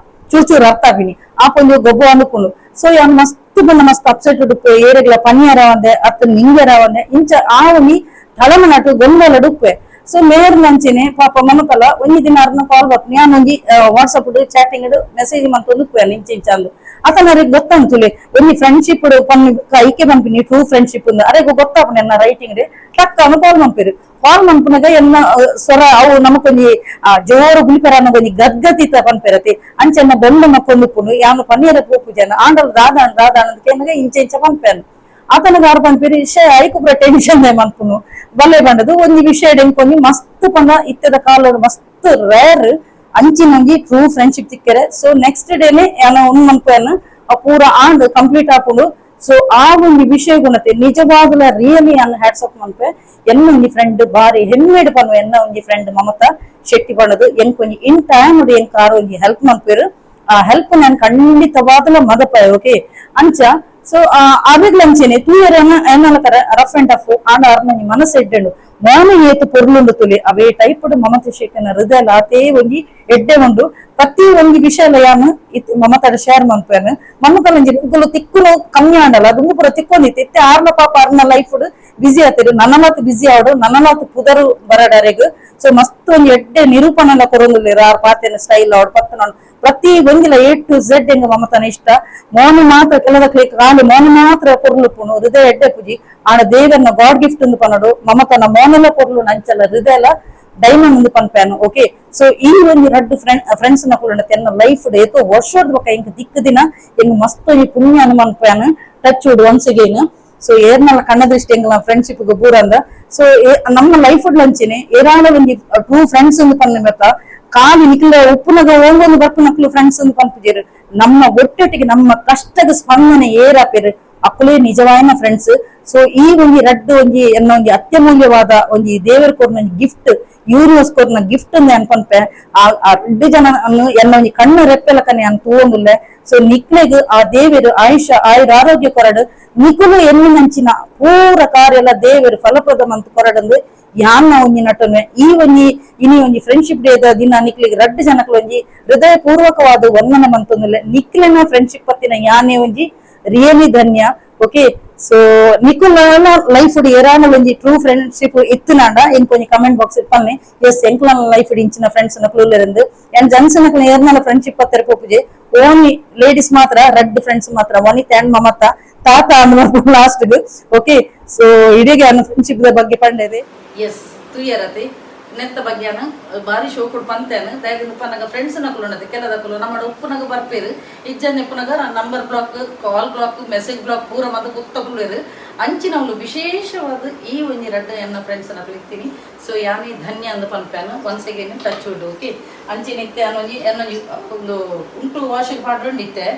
ಚೂರು ಚೂರು ಅರ್ಥ ಆಪಿನಿ. ಆ ಪೊಂಜು ಗೊಬ್ಬು ಅನುಕುಂಡು. ಸೊ ಯಾನ್ ಮಸ್ತ್ ಬಣ್ಣ ಮಸ್ತ್ ಅಪ್ಸೆಟ್ ಉಡುಪು ಏರೆಗ್ಲ ಪನಿಯರ ಒಂದೆ ಅತ್ತ ನಿಂಗರ ಒಂದೆ ಇಂಚ ಆ ಒಂಜಿ ತಳಮನಟು ಗೊಂದಲ ಉಪ್ಪೆ. ಸೊ ಮೇರ್ ನಂಚೆನೆ ಪಾಪ ಮಮತಲ ಒಂಜಿ ದಿನ ಅರ್ನ ಕಾಲ್ ಬತ್ ಯಾನ್ ಒಂಜಿ WhatsApp chatting message ಮಂತೊಂದು ಉಪ್ಪೆ ಇಂಚ ಇಂಚ ಅಂದು ಅತನರಿಗೆ ಗೊತ್ತಂತುಲೆ ಒಂಜಿ ಫ್ರೆಂಡ್ಶಿಪ್ ಪನ್ನಿ ಐಕೆ ಪನ್ಪಿನಿ ಟ್ರೂ ಫ್ರೆಂಡ್ಶಿಪ್ ಅರೆಗ್ ಗೊತ್ತಾಪುಂಡು ಎನ್ನ ರೈಟಿಂಗ್ ಟಕ್ ಅನ್ನು ಕಾಲ್ ಮನ್ಪೆರು. ಕಾಲ್ ಮನ್ಪುನಗ ಎನ್ನ ಸ್ವರ ಅವು ನಮಕೊಂಜಿ ಜೋರು ಗುಲಿಪರ ಒಂಜಿ ಗದ್ಗತಿತ ಪನ್ಪೆರತಿ ಅಂಚೆನ್ನ ಬೊಂಡ ಮಕ್ಕೊಂದು ಯಾನು ಪನ್ನೀರ ಪೋಪು ಜನ ಆಂಡಲ್ ದಾದಾಣ ದಾದಾಣ ಕೇನಗ ಇಂಚ ಇಂಚ ಪನ್ಪೆನು. ಆತನಗ ಆರು ಪನ್ಪೆರು ವಿಷಯ ಐಕು ಪೂರ ಟೆನ್ಷನ್ ಮನ್ಪುನು ಬಲ್ಲೆ ಬಂಡದು ಒಂಜಿ ವಿಷಯ ಎಂಕೊಂಜಿ ಮಸ್ತ್ ಪಂಡ ಇತ್ತೆದ ಕಾಲೋಡು ಮಸ್ತ್ ರೇರ್ ಅಂಚಿನೊಂಜಿ ಟ್ರೂ ಫ್ರೆಂಡ್ಶಿಪ್ ತಿಕ್ಕರೆ. ಸೊ ನೆಕ್ಸ್ಟ್ ಡೇನೆ ಯಾನ ಉನ್ ಮನ್ಪೆನು ಆ ಪೂರ ಆಂಡ್ ಕಂಪ್ಲೀಟ್ ಆಪುಂಡು. ಸೊ ಆ ಒಂಜಿ ವಿಷಯ ಗುಣತೆ ನಿಜವಾಗ್ಲ ರಿಯಲಿ ಯಾನ್ ಹ್ಯಾಟ್ಸ್ ಆಫ್ ಮನ್ಪೆ. ಎನ್ನ ಒಂಜಿ ಫ್ರೆಂಡ್ ಬಾರಿ ಹೆಮ್ಮೆಡ್ ಪನ್ವ ಎನ್ನ ಒಂಜಿ ಫ್ರೆಂಡ್ ಮಮತಾ ಶೆಟ್ಟಿ ಬಣ್ಣದು ಎಂಕೊಂಜಿ ಇನ್ ಟೈಮ್ ಎಂಕ್ ಆರ್ ಒಂಜಿ ಹೆಲ್ಪ್ ಮನ್ಪೆರು. ಆ ಹೆಲ್ಪ್ ನಾನು ಖಂಡಿತವಾದಲ ಮದಪಾಯ. ಓಕೆ, ಅಂಚ ಸೊ ಅವೆಗ್ಲಂಚೆನೆ ತೂಯರ ಏನಲಕರ rough and tough ಆಂಡ ಅರ್ನ ಮನಸ್ಸು ಎಡ್ಡೆಂಡು ಮೋನ ಏತು ಪೊರ್ಲುಂಡು ತುಲಿ ಅವೇ ಟೈಪ್ ಮಮತಾ ಶೆಟ್ಟಿನ ಹೃದಯ ಆತೇ ಒಂಜಿ ಎಡ್ಡೆ ಉಂಡು. ಪ್ರತಿ ಒಂಜಿ ವಿಷಯ ಯಾನ್ ಇತ್ ಮಮತಾಡ ಶೇರ್ ಮನ್ಪೇನು. ಮಮತಲಂಜಿ ಮುಗುಲು ತಿಕ್ಕುನು ಕಮ್ಮಿ ಆಂಡಲ್ಲ ದುಂಬು ಪೂರ ತಿಕ್ಕೊಂದಿತ್ತು. ಇತ್ತೆ ಆರ್ನ ಪಾಪ ಅರ್ನ ಲೈಫ್ ಬಿಸಿ ಆತಿರು ನನಲಾತ್ ಬಿಸಿ ಆವಡು ನನಲಾತ್ ಪುದರು ಬರಡರೆಗ್. ಸೊ ಮಸ್ತ್ ಒಂಜಿ ಎಡ್ಡೆ ನಿರೂಪಣೆ ಕೊರೊಂದುಲ್ಲೆರ್ ಆರ್ ಪಾತೆನ ಸ್ಟೈಲ್ ಆವಡ್ ಪತ್ತನ ಪ್ರತಿ ಒಂಜಿಲ A to Z ಎಂಗ ಮಮತನ ಇಷ್ಟ. ಮೋನ ಮಾತ್ರ ಕೆಲದ ಕ್ಲಿಕ್ ಖಾಲಿ ಮೋನ ಮಾತ್ರ ಪೊರ್ಲು ಪುಣು ಹೃದಯ ಎಡ್ಡೆ ಪುಜಿ ಆಂಡ ದೇವರನ್ನ ಗಾಡ್ ಗಿಫ್ಟ್ ಒಂದು ಪನಡು ಮಮತನ ಮೋನಲ ಪೊರ್ಲು ನಂಚಲ ಹೃದಯಲ ಡೈಮಂಡ್ ಒಂದು ಪನ್ಪೇನು. ಓಕೆ, ಸೊ ಈ ಒಂಜಿ ರಡ್ಡು ಫ್ರೆಂಡ್ಸ್ ನಕುಲು ಎನ್ನ ಲೈಫ್ ಏತೋ ವರ್ಷದ ಬೊಕ ಎಂಕ್ ದಿಕ್ಕು ದಿನ ಎಂಗ್ ಮಸ್ತ್ ಒಂಜಿ ಪುಣ್ಯ ಅನುಮನ್ಪೇನು. Touch wood once again. So ಏರ್ನಲ ಕಣ್ಣ ದೃಷ್ಟಿ ಎಂಗ್ಲ ಫ್ರೆಂಡ್ಶಿಪ್ ಬೂರಂದ. ಸೊ ನಮ್ಮ ಲೈಫ್ ಲಂಚಿನೆ ಏರಾಳ ಒಂಜಿ ಟ್ರೂ ಫ್ರೆಂಡ್ಸ್ ಒಂದು ಪನ್ನೆ ಮೆತ್ತ ಕಾಲಿ ನಿಕ್ಲ ಉಪ್ಪುನಗ ಓಂಗೊಂದು ಬರ್ಪುನಕ್ಲು ಫ್ರೆಂಡ್ಸ್ ಒಂದು ಪನ್ಪುಜೆರು. ನಮ್ಮ ಒಟ್ಟೊಟ್ಟಿಗೆ ನಮ್ಮ ಕಷ್ಟದ ಸ್ಪಂದನೆ ಏರಾಪೆರು ಅಕ್ಕುಲೇ ನಿಜವಾಯಿನ ಫ್ರೆಂಡ್ಸ್. ಸೊ ಈ ಒಂಜಿ ರಡ್ಡು ಒಂಜಿ ಎನ್ನ ಒಂಜಿ ಅತ್ಯಮೂಲ್ಯವಾದ ಒಂಜಿ ದೇವರ ಕೊರ್ನ ಒಂಜಿ ಗಿಫ್ಟ್, ಯೂನಿವರ್ಸ್ ಕೊರ್ನ ಗಿಫ್ಟ್ ಅಂದ್ ಅನ್ಪನ್ಪೆ. ಆ ಆ ರಡ್ಡು ಜನ ಎನ್ನ ಒಂಜಿ ಕಣ್ಣು ರೆಪ್ಪೆಲಕನೆ ಅನ್ ತೂವೊಂದುಲ್ಲೆ. ಸೊ ನಿಕ್ಲೆಗ್ ಆ ದೇವರು ಆಯುಷ ಆಯುರ ಆರೋಗ್ಯ ಕೊರಡು, ನಿಕುಲು ಎನ್ನಿನಂಚಿನ ಪೂರ ಕಾರ್ಯ ಎಲ್ಲ ದೇವರು ಫಲಪ್ರದ ಮಂತ್ ಕೊರಡಂದು ಯಾನ್ನ ಒಂಜಿ ನಟನೆ. ಈ ಒಂಜಿ ಇನಿ ಒಂಜಿ ಫ್ರೆಂಡ್ಶಿಪ್ ಡೇ ದಿನ ನಿಕ್ಲಿಗ್ ರಡ್ಡು ಜನಕ್ಲು ಒಂಜಿ ಹೃದಯ ಪೂರ್ವಕವಾದ ವಂದನೆ ಮಂತೊಂದುಲ್ಲೆ. ನಿಕ್ಲೆನ ಫ್ರೆಂಡ್ಶಿಪ್ ಪತ್ತಿನ ಯಾನೇ ಒಂಜಿ ರಿಯಲಿ ಧನ್ಯ. ಓಕೆ, ಸೊ ನಿಕುಲ ಲೈಫ್ ಏರಾನ ಒಂಜಿ ಟ್ರೂ ಫ್ರೆಂಡ್ಶಿಪ್ ಇತ್ತುನಾಂಡ ಎಂಕ್ ಒಂಜಿ ಕಮೆಂಟ್ ಬಾಕ್ಸ್ ಪನ್ನೆ. ಎಸ್, ಎಂಕ್ಲನ ಲೈಫ್ ಇಂಚಿನ ಫ್ರೆಂಡ್ಸ್ ನಕ್ಲು ಎನ್ ಜನ್ಸ್ ನಕ್ಲು ಏರ್ನಲ ಫ್ರೆಂಡ್ಶಿಪ್ ಪತ್ತರ ಪೋಪುಜೆ. ಓನ್ಲಿ ಲೇಡೀಸ್ ಮಾತ್ರ ರಡ್ಡು ಫ್ರೆಂಡ್ಸ್ ಮಾತ್ರ, ವನಿತಾ ಅಂಡ್ ಮಮತಾ ತಾತ ಅಂದ್ last. Okay, so ಇಡೀ ಫ್ರೆಂಡ್ಶಿಪ್ ಬಗ್ಗೆ ಪಂಡೆದೆ. ಎಸ್, ತುಯ್ಯರತೆ ನೆತ್ತ ಬಗ್ಯಾನ ಬಾರಿ ಶೋಕುಡು ಪಂತೇನು ದಯದಿಂದ ಪನ್ನಗ ಫ್ರೆಂಡ್ಸ್ ನಕುಲು ಉಂಡತೆ ಕೆಲದಕುಲು ನಮ್ಮ ಉಪ್ಪುನಗ ಬರ್ಪೇರು ಇಜ್ಜನ್ ಉಪ್ಪುನಗ number block, call block, message block ಪೂರ ಮಂದ ಗುತ್ತಕುಲೇರು. ಅಂಚಿನವಳು ವಿಶೇಷವಾದ ಈ ಒಂಜಿ ರಡ್ಡು ಎನ್ನ ಫ್ರೆಂಡ್ಸ್ ನಕುಲು ಇತ್ತೀನಿ. ಸೊ ಯಾನೇ ಧನ್ಯ ಅಂದ್ ಪನ್ಪೇನು once again, touch wood. Okay, ಅಂಚಿನ ಇತ್ತೆ ಅನ್ನೊಂಜಿ ಎನ್ನೊಂಜಿ ಒಂದು ಉಂಟು ವಾಶಿಗೆ ಪಾಡ್ಕೊಂಡಿತ್ತೆ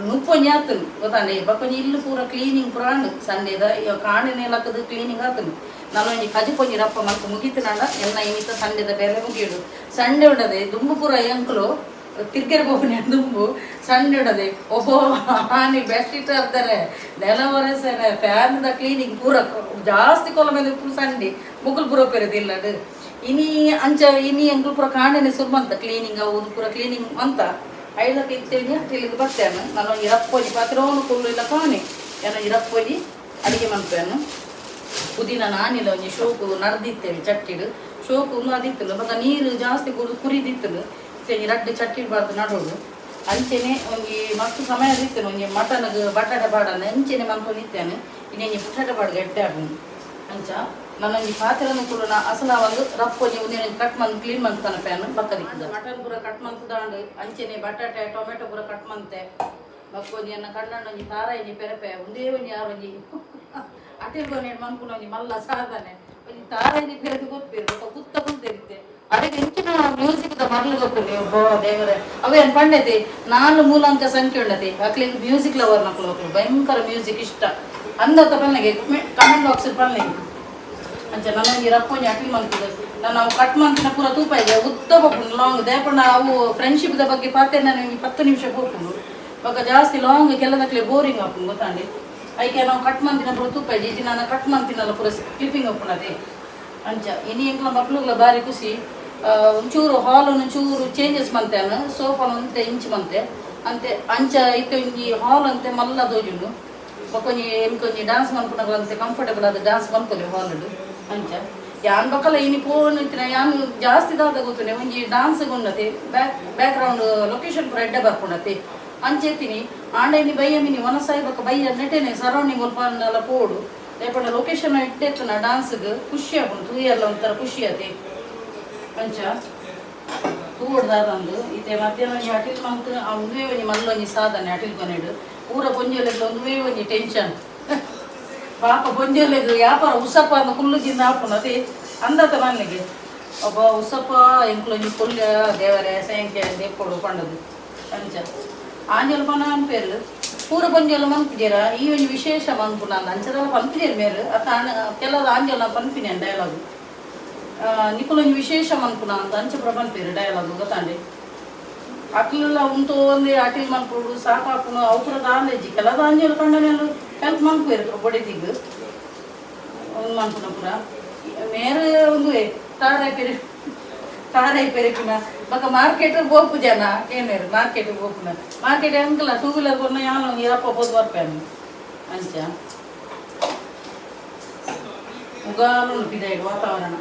ನುಪ್ಪೊಂಜಿ ಆತನು ಗೊತ್ತಾಂಡೆ ಬಕ್ಕೊಂಜಿ ಇಲ್ಲು ಪೂರ ಕ್ಲೀನಿಂಗ್ ಪೂರ ಆಂಡ್ ಸಂಡೇದ ಕಾಣಿನ ಲಕ್ಕದು ಕ್ಲೀನಿಂಗ್ ಆತನು. ನಾನೊಂಜಿ ಕಜಿ ಪೊಂಜಿ ರಪ್ಪ ಮಲ್ತು ಮುಗೀತನಾಂಡ ಎಲ್ಲ ಇನ್ನಿತ ಸಂಡೇದ ಬೇಲೆ ಮುಗಿಯುಡು. ಸಂಡೆ ಉಂಡದೆ ದುಂಬು ಪೂರ ಎಂಕುಲು ತಿರ್ಗೆರೆ ಬೋಪನೆ ದುಂಬು ಸಂಡೆ ಉಂಡದೆ ಒಬ್ಬ ಆನಿ ಬೆಡ್ಶೀಟ್ ಅರ್ತಾರೆ, ನೆಲ ಒರೆಸರೆ, ಫ್ಯಾನ್ದ ಕ್ಲೀನಿಂಗ್ ಪೂರ ಜಾಸ್ತಿ ಕೊಲ ಮೇಲೆ ಪೂರ ಸಂಡೆ ಮುಗುಲ್ ಪೂರ ಪೆರದಿಲ್ಲಡು. ಇನಿ ಅಂಚ ಇನಿ ಎಂಕುಲು ಪೂರ ಕಾಣೆನೆ ಸುರ್ಮಂತ ಕ್ಲೀನಿಂಗ್ ಅವು ಪೂರ ಕ್ಲೀನಿಂಗ್ ಅಂತ ಐದಕ್ಕೆ ಇತ್ತೇಳಿ ತಿಳಿದು ಬರ್ತೇನೆ. ನಾನು ಒಂಜಿ ರಪ್ಪೊಂಜಿ ಪಾತ್ರೋನು ಕುಲ್ಲು ಇಲ್ಲ ಕಾಣೆ ಏನೋ ರಪ್ಪೊಂಜಿ ಅಡಿಗೆ ಮನ್ಪೇನು. ಪುದೀನ ನಾನಿಲ್ಲ ಒಂಜಿ ಶೋಕು ನಡ್ದಿತ್ತೇವೆ ಚಟ್ಟಿಡು ಶೋಕು ಅದಿತ್ತಲ್ಲ ಬೊಕ ನೀರು ಜಾಸ್ತಿ ಕುರಿದು ಕುರಿದಿತ್ತಲು ಒಂಜಿ ರಡ್ಡು ಚಟ್ಟಿ ಬಾರ್ದು ನಡೋಡು. ಅಂಚೆನೆ ಒಂಜಿ ಮಸ್ತ್ ಸಮಯ ಇತ್ತೇನೆ ಒಂಜಿ ಮಟನ್ಗ್ ಬಟಾಟೆ ಬಾಡನೆ ಅಂಚೆನೆ ಮನ್ಪೊಂದಿತ್ತೇನೆ. ಇನ್ನೊಂಜಿ ಬಟಾಟೆ ಬಾಡ್ಗೆ ಎಡ್ಡೆ ಆಡುನು. ಅಂಚ ನಾನೊಂಜಿ ಪಾತ್ರೆನು ಕೂಡ ಅಸಲ ಒಂದು ರಪ್ಪೊಂಜಿ ಒಂಜಿ ಕಟ್ ಮಂತ್ ಕ್ಲೀನ್ ಮಂತಾನ ಪ್ಯಾನ್ ಬಕ್ಕದಿಕ್ಕದ ಮಟನ್ ಪೂರ ಕಟ್ ಮಂತದಾಂಡು. ಅಂಚೆನೆ ಬಟಾಟೆ ಟೊಮೆಟೊ ಪೂರ ಕಟ್ ಮಂತೆ ಬಕ್ಕೊಂಜಿ ಎನ್ನ ಕಣ್ಣಣ್ಣ ಒಂಜಿ ತಾರಾಯಿ ಪೆರಪೆ ಒಂದೇ ಒಂಜಿ ಯಾರೊಂಜಿ ಅಟೆಲ್ ಕೊನೆ ಮನ್ಪುನ ಒಂಜಿ ಮಲ್ಲ ಸಾಧನೆ ಒಂಜಿ ತಾರಾಯಿ ಪೆರೆದು ಗೊತ್ತೇರು ಬೊಕ್ಕ ಕುತ್ತ ಕುಂತಿರುತ್ತೆ ಅದಕ್ಕೆ ಇಂಚಿನ ಮ್ಯೂಸಿಕ್ ದ ಮರ್ಲು ಗೊತ್ತುಂಡು. ಒಬ್ಬ ದೇವರೇ ಅವೇನ್ ಪಂಡೆತಿ ನಾಲ್ ಮೂಲಾಂಕ ಸಂಖ್ಯೆ ಉಂಡತಿ ಅಕ್ಲಿಗೆ ಮ್ಯೂಸಿಕ್ ಲವರ್ ನಕ್ಲು ಅಕ್ಲು ಭಯಂಕರ ಮ್ಯೂಸಿಕ್ ಇಷ್ಟ ಅಂದತ್ತ ಪನ್ನೆಗೆ ಕಮೆಂಟ್ ಬಾಕ್ಸ್ ಪನ್ನೆಗೆ. ಅಂಚ ನನ್ನೊಂಜಿ ರಪ್ಪೊಂಜಿ ಅಟ್ಲಿ ಮಲ್ತಿದ್ದು ನಾನು ಅವು ಕಟ್ ಮಂತಿನ ಪೂರ ತೂಪ ಇದೆ ಉದ್ದ ಪೋಪುಂಡು ಲಾಂಗ್ ದೇಪಂಡ ಅವು ಫ್ರೆಂಡ್ಶಿಪ್ the ಬಗ್ಗೆ ಪಾತೆ ನಾನು ಒಂಜಿ 10 ನಿಮಿಷ ಪೋಪುಂಡು. ಬೊಕ ಜಾಸ್ತಿ ಲಾಂಗ್ ಕೆಲದಕ್ಲೆ ಬೋರಿಂಗ್ ಆಪುಂಡು ಗೊತ್ತಾಂಡಿ. ಐಕೆ ನಾವು ಕಟ್ ಮಂತಿನ ಪೂರ ತೂಪ ಇಜ್ಜಿ ನಾನು ಕಟ್ ಮಂತಿನಲ್ಲ ಪೂರ ಕ್ಲಿಪ್ಪಿಂಗ್ ಉಪ್ಪುಂಡದೆ. ಅಂಚ ಇನಿ ಎಂಕ್ಲ ಮಕ್ಳುಗ್ಲ ಬಾರಿ ಖುಷಿ. ಒಂಚೂರು ಹಾಲ್ ಒಂಚೂರು ಚೇಂಜಸ್ ಮಂತೇನು ಸೋಫಾನ್ ಒಂತೆ ಇಂಚ್ ಮಂತೆ. ಅಂತೆ ಅಂಚ ಇತ್ತೆ ಒಂಜಿ ಹಾಲ್ ಅಂತೆ ಮಲ್ಲ ತೋಜುಂಡು ಬೊಕೊಂಜಿ ಎಂಕೊಂಜಿ ಡಾನ್ಸ್ ಮನ್ಪುನಗಂತೆ ಕಂಫರ್ಟಬಲ್ ಆದ್ ಡಾನ್ಸ್ ಮನ್ಪೊಲಿ ಹಾಲ್ ಅಂಚ ಯಾನ್ ಬೊಕಲ ಇನಿ ಪೋನ್ ಇತ್ತಿನ ಯಾನ್ ಜಾಸ್ತಿ ದಾದ ಗೊತ್ತುನೆ ಒಂಜಿ ಡಾನ್ಸ್ ಉನ್ನತಿ ಬ್ಯಾಕ್ ಬ್ಯಾಕ್ ಗ್ರೌಂಡ್ ಲೊಕೇಶನ್ ಪೂರ ಎಡ್ಡೆ ಬರ್ಪುಂಡತಿ ಅಂಚೆತ್ತಿನಿ ಆಂಡ ಇನಿ ಬಯ್ಯ ಮಿನಿ ವನಸಾಯಿ ಬೊಕ ಬಯ್ಯ ನೆಟೆನೆ ಸರೌಂಡಿಂಗ್ ಒಲ್ಪ ಪೋಡು ದಾಯೆ ಲೊಕೇಶನ್ ಎಡ್ಡೆ ಡಾನ್ಸ್ಗ್ ಖುಷಿ ಆಪುಂಡು ತೂಯೆರ್ಲ ಒಂಥರ ಖುಷಿ ಆತಿ ಅಂಚ ತೂವೊಡು ದಾದಂದು ಇತ್ತೆ ಮಧ್ಯಾಹ್ನ ಒಂಜಿ ಅಟಿಲ್ ಮಂತ್ ಆ ಉಂದುವೇ ಒಂಜಿ ಮಲ್ಲ ಒಂಜಿ ಸಾಧನೆ ಅಟಿಲ್ ಕೊನೆಡ್ ಪೂರ ಪೊಂಜೊಲೆಗ್ ಒಂದುವೇ ಒಂಜಿ ಟೆನ್ಷನ್ ಪಾಪ ಪೊಂಜೊಲೆಗ್ ವ್ಯಾಪಾರ ಉಸಪ್ಪ ಅಂದ್ ಕುಲ್ಲು ಜಿಂದ ಆಪುಂಡು ಅದೇ ಅಂದತ ಮನ್ನಿಗೆ ಒಬ್ಬ ಉಸಪ್ಪ ಎಂಕ್ಲೊಂಜಿ ಕುಲ್ಯ ದೇವರೇ ಸಾಯಂಕಾಲ ದೆಪ್ಪೊಡು ಪಂಡದು ಅಂಚ ಆಂಜಲ್ ಪನ ಅನ್ಪೇರು ಪೂರ ಪೊಂಜೊಲು ಮನ್ಪುಜೆರ ಈ ಒಂಜಿ ವಿಶೇಷ ಮನ್ಪುನ ಅಂಚದಲ್ಲ ಪನ್ಪುಜೆರ್ ಮೇರ್ ಅತ್ತ ಕೆಲವು ಆಂಜಲ್ ಪನ್ಪಿನಿ ಡೈಲಾಗ್ ನಿಕುಲೊಂಜಿ ವಿಶೇಷ ಮನ್ಪುನ ಅಂತ ಅಂಚ ಪೂರ ಪನ್ಪೇರು ಡೈಲಾಗ್ ಗೊತ್ತಾಂಡೆ ಅಕ್ಲೆಲ್ಲ ಉಂತು ಒಂದೇ ಅಟಿಲ್ ಮನ್ಪುಡು ಸಾಕಾಪುನು ಅವು ಪೂರ ದಾಂದೇಜಿ ಕೆಲವು ಆಂಜಲ್ ಕಂಡನೆಲ್ಲ ಹೆಲ್ಪ್ ಮನ್ಪುವೆರ್ ಬೊಡೆದಿಗ್ ಒಂದು ಮನ್ಪುನ ಪೂರ ಮೇರೆ ಒಂದುವೆ ತಾರಾಯಿ ಪೆರಿ ತಾರಾಯಿ ಪೆರಿಪಿನ ಬೊಕ ಮಾರ್ಕೆಟ್ ಪೋಪು ಜನ ಕೇನೇರು ಮಾರ್ಕೆಟ್ ಪೋಪುನ ಮಾರ್ಕೆಟ್ ಎಂಕಲ ಟೂ ವೀಲರ್ ಕೊರ್ನ ಯಾನ್ ಇರಪ್ಪ ಪೋದು ಬರ್ಪೇನು ಅಂಚ ಮುಗಾಲು ಪಿದಾಯ್ಡು ವಾತಾವರಣ.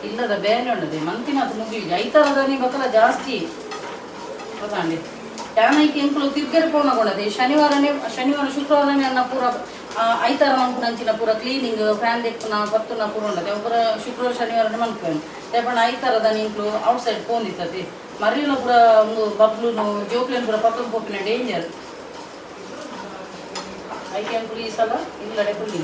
ಇಲ್ಲದ ಬೇನೆ ಉಂಡದೆ ಮಂತಿನ ಮುಗಿಯುಜಿ ಐತಾರದಾನಿ ಬಕಲ ಜಾಸ್ತಿ ಗೊತ್ತಾಂಡಿ ಯಾನೈಕ್ ಎಂಕುಲು ತಿರ್ಗೆರೆ ಪೋನಗೊಂಡದೆ ಶನಿವಾರನೇ ಶನಿವಾರ ಶುಕ್ರವಾರನೇ ಅನ್ನ ಪೂರ ಐತಾರ ಮನ್ಪುನಂಚಿನ ಪೂರ ಕ್ಲೀನಿಂಗ್ ಫ್ಯಾನ್ ದೆಪ್ಪುನ ಪತ್ತುನ ಪೂರ ಉಂಡದೆ ಪೂರ ಶುಕ್ರವಾರ ಶನಿವಾರನೇ ಮನ್ಪುವೆನು ದಾಯೆ ಐತಾರದಾನಿ ಎಂಕುಲು ಔಟ್ ಸೈಡ್ ಪೋಂದಿತ್ತತೆ ಮರಿಲ ಪೂರ ಒಂದು ಬಬ್ಲುನು ಜೋಕ್ಲೆನ್ ಪೂರ ಪತ್ತೊಂದು ಪೋಪಿನ ಡೇಂಜರ್ ಐಕೆ ಎಂಕುಲು ಈ ಸಲ ಇಲ್ಲಡೆ ಕುಲ್ಲಿ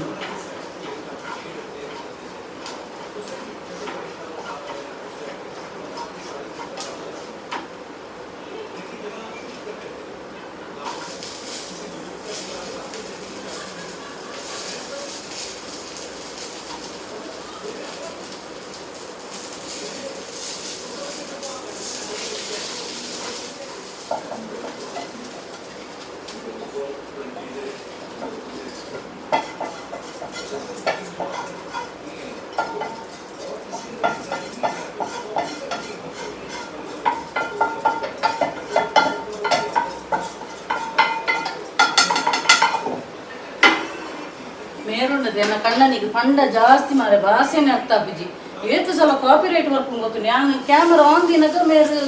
ಮೇರುಂಡದೆ ಎನ್ನ ಕಣ್ಣನಿಗೆ ಪಂಡ ಜಾಸ್ತಿ ಮಾರೆ ಭಾಷೆನೆ ಅರ್ಥ ಆಪುಜಿ ಏತ್ ಸಲ ಕಾಪಿರೈಟ್ ವರ್ಕ್ ಗೊತ್ತು ಯಾನ್ ಕ್ಯಾಮರಾ ಆನ್ ದಿನಕ ಮೇರು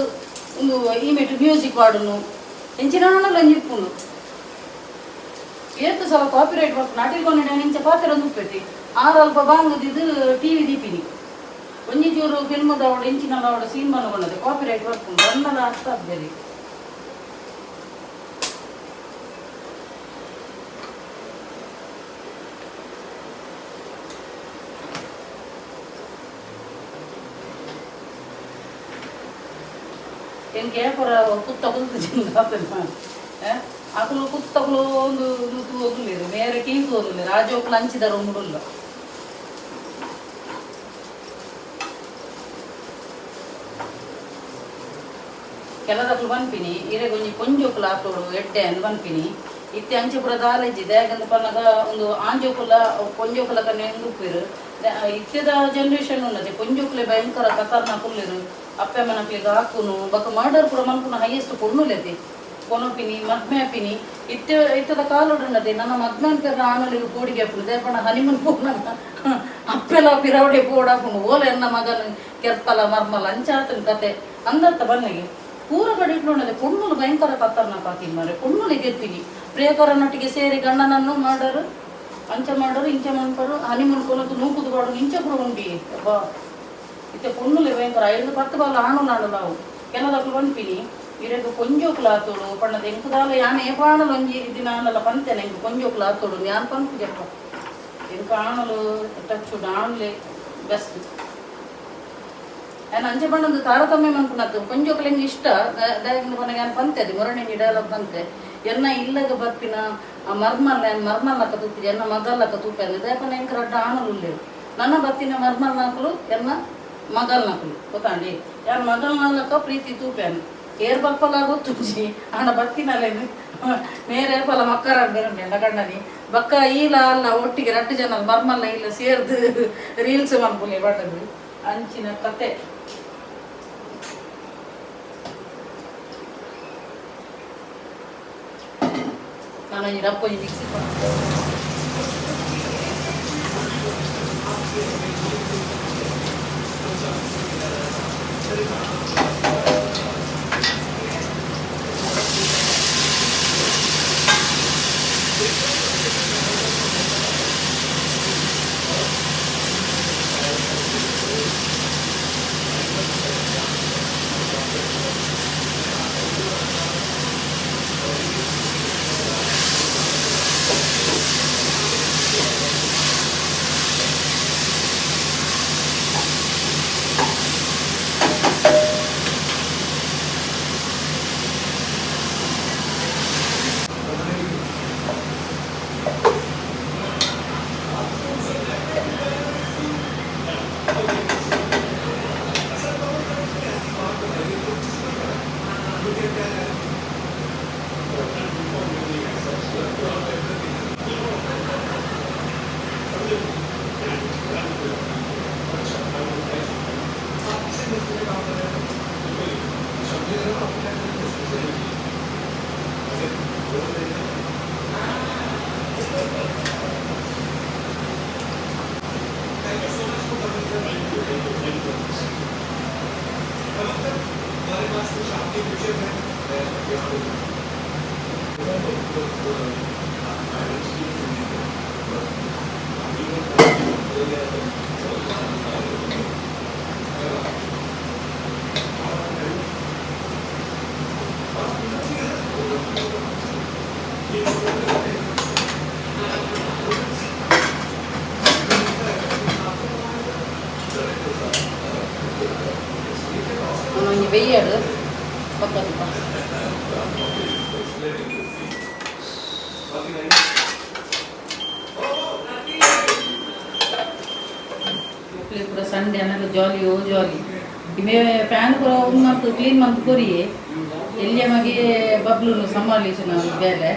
ಒಂದು ಈಮೆಟ್ ಮ್ಯೂಸಿಕ್ ವಾಡುನು ಎಂಚಿನ ಒಂಜಿ ಇಪ್ಪುಂಡು ಏತ್ ಸಲ ಕಾಪಿರೈಟ್ ವರ್ಕ್ ನಾಟಿಲ್ಕೊನೆ ಇಂಚ ಪಾತೆರ ಉಪ್ಪೆತಿ ಆರು ಅಲ್ಪ ಬಾಂಗದಿದ್ದು ಟಿವಿ ದೀಪಿನಿ ಒಂಜಿ ಚೂರು ಫಿಲ್ಮ್ದವಡು ಎಂಚಿನ ಅವಡು ಸೀನ್ ಮನಗೊಂಡದೆ ಕಾಪಿರೈಟ್ ವರ್ಕ್ ಉಂಡು ಅನ್ನಲ ಅರ್ಥ ಆಗ್ಬೇರಿ. ಎಂಕೆ ಪೂರ ಕುತ್ತ ಕುಲ್ತು ಜಿಂಗಾಪೆನ ಅಕುಲು ಕುತ್ತಕುಲು ಒಂದು ತೂವೊಂದುಲ್ಲೆರ್ ಮೇರೆ ಟಿವಿ ತೂವೊಂದುಲ್ಲೆರ್ ಆ ಜೋಕುಲು ಅಂಚಿದ ರೂಮುಡು ಉಲ್ಲ. ಕೆಲದಕ್ಲು ಪನ್ಪಿನಿ ಇರೆಗ್ ಒಂಜಿ ಪೊಂಜೋಕುಲು ಆತೋಡು ಎಡ್ಡೆ ಅಂದ್ ಪನ್ಪಿನಿ ಇತ್ತೆ ಅಂಚೆ ಪೂರ ದಾಲ ಇಜ್ಜಿ ದಾಯೆಗಂದ್ ಪನ್ನಗ ಒಂದು ಆಂಜೋಕುಲ ಪೊಂಜೋಕುಲ ಕನ್ನೆ ಉಪ್ಪುವೆರ್ ಇತ್ತೆದ ಜನರೇಷನ್ ಉನ್ನತೆ ಪೊಂಜೋಕುಲೆ ಭಯಂಕರ ಖತರ್ನಾಕ್ ಉಲ್ಲೆರ್ ಅಪ್ಪೆ ಅಮ್ಮನಕ್ಲೆಗ್ ಆಕುನು ಬೊಕ ಮರ್ಡರ್ ಪೂರ ಮನ್ಪುನ ಹೈಯೆಸ್ಟ್ ಪೊಣ್ಣುಲೆತೆ ಕೊನೊಪಿನಿ ಮದ್ಮೆ ಆಪಿನಿ ಇತ್ತೆ ಇತ್ತದ ಕಾಲೊಡು ಉನ್ನತೆ ನನ ಮದ್ಮೆ ಅನ್ಪೆರ್ನ ಆಣುಲೆಗ್ ಪೋಡಿಗೆ ಆಪುಂಡು ದಾಯೆ ಪಂಡ ಹನಿಮೂನ್ ಪೋನಗ ಅಪ್ಪೆಲ ಪಿರವಡೆ ಪೋಡಾಪುಂಡು ಓಲ ಎನ್ನ ಮಗನ್ ಕೆರ್ಪಲ ಮರ್ಮಲ ಅಂಚ ಆತುಂಡು ಕತೆ ಅಂದತ್ತ ಬನ್ನಗೆ ಪೂರ ಕಡೆ ಉನ್ನತೆ ಪೊಣ್ಣುಲು ಭಯಂಕರ ಖತರ್ನಾಕ್ ಆತಿನಿ ಮಾರ್ರೆ ಪೊಣ್ಣುಲೆ ಕೆರ್ಪಿನಿ ಪ್ರಿಯಕರನೊಟ್ಟಿಗೆ ಸೇರಿ ಗಂಡನನ್ನು ಮರ್ಡರ್ ಅಂಚ ಮಾಡೋರು ಇಂಚ ಮನ್ಪರು ಹನಿಮೂನ್ ಕೊನೊತು ನೂಕುದು ಪಾಡುನು ಇಂಚ ಪೂರ ಉಂಡಿ ಅಬ್ಬಾ ಇತ್ತೆ ಪೊಣ್ಣುಲೆ ಭಯಂಕರ ಐರ್ದ್ ಪತ್ತ್ ಬಾಲ ಆಣುಲಾಂಡಲ ಅವು ಕೆಲದಕ್ಲು ಪನ್ಪಿನಿ ಇರೆಗ್ ಪೊಂಜೋಕುಲು ಆತೋಡು ಪಂಡದ ಎಂಕ್ ದಾಲ ಯಾನ್ ಏಪಾಂಡಲ ಒಂಜಿ ದಿನ ಆಂಡಲ ಪಂತೆನೆ ಎಂಕ್ ಪೊಂಜೋಕುಲು ಆತೋಡು ಯಾನ್ ಪನ್ಪುಜಪ್ಪ ಎಂಕ್ ಆಣುಲು ಟಚ್ ಉಂಡು ಆಣುಲೆ ಬೆಸ್ಟ್ ಯಾನ್ ಅಂಚ ಪಂಡೊಂದು ತಾರತಮ್ಯ ಮನ್ಪುನತ್ತು ಪೊಂಜೋಕುಲು ಎಂಕ್ ಇಷ್ಟ ದಾಯೆಗ್ ಪನ್ನಗ ಯಾನ್ ಪಂತೆ ಅದು ಮೊರಣಿ ಡೈಲಾಗ್ ಪಂತೆ ಎನ್ನ ಇಲ್ಲಗ್ ಬರ್ಪಿನ ಆ ಮರ್ಮಲ್ ಯಾನ್ ಮರ್ಮಲ್ಲಕ್ಕ ತೂಪುಜಿ ಎನ್ನ ಮಗಲ್ಲಕ್ಕ ತೂಪೆ ದಾಯೆ ಪಂಡ ಎಂಕ್ ರಡ್ಡ್ ಆಣುಲು ಉಲ್ಲೆರ್ ನನ್ನ ಬತ್ತಿನ ಮರ್ಮಲ್ನಕುಲು ಎನ್ನ ಮಗಲ್ನಕುಲು ಗೊತ್ತಾಂಡಿ ಯಾನ್ ಮಗಲ್ನಲಕ್ಕ ಪ್ರೀತಿ ತೂಪೆನ್. ಏರ್ ಬಲ್ಪಲ ಗೊತ್ತುಂಜಿ ಆಂಡ ಬತ್ತಿನಲ್ಲೇನು ಮೇರೆ ಪಲ ಮಕ್ಕರ ಬೇರೆ ಗಂಡನಿ ಬಕ್ಕ ಈಲ ಅಲ್ಲ ಒಟ್ಟಿಗೆ ರಡ್ಡು ಜನ ಮರ್ಮಲ್ಲ ಇಲ್ಲ ಸೇರ್ದು ರೀಲ್ಸ್ ಮನ್ಪುಲಿ ಬಟ್ಟದು ಅಂಚಿನ ಕತೆ. ನಾನು ಈ ರಪ್ಪ ಮಿಕ್ಸಿ. ಒಂಜಿ ಬೆಯ್ಯಡು ಬೊಕ್ಕ. ಪೂರ ಸಂಡೆ ಅನ್ನಲ್ಲ ಜಾಲಿ ಓ ಜಾಲಿ. ಇಮೆ ಫ್ಯಾನ್ ಪೂರ ಉಂದು ಮಂತ್ ಕ್ಲೀನ್ ಮಂತ್ ಕೊರಿಯೆ ಎಲ್ಲಿಯ ಮಗೆ ಬಬ್ಲುನು ಸಂಭಾಳಿಸು ನಾವು ಬೇಲೆ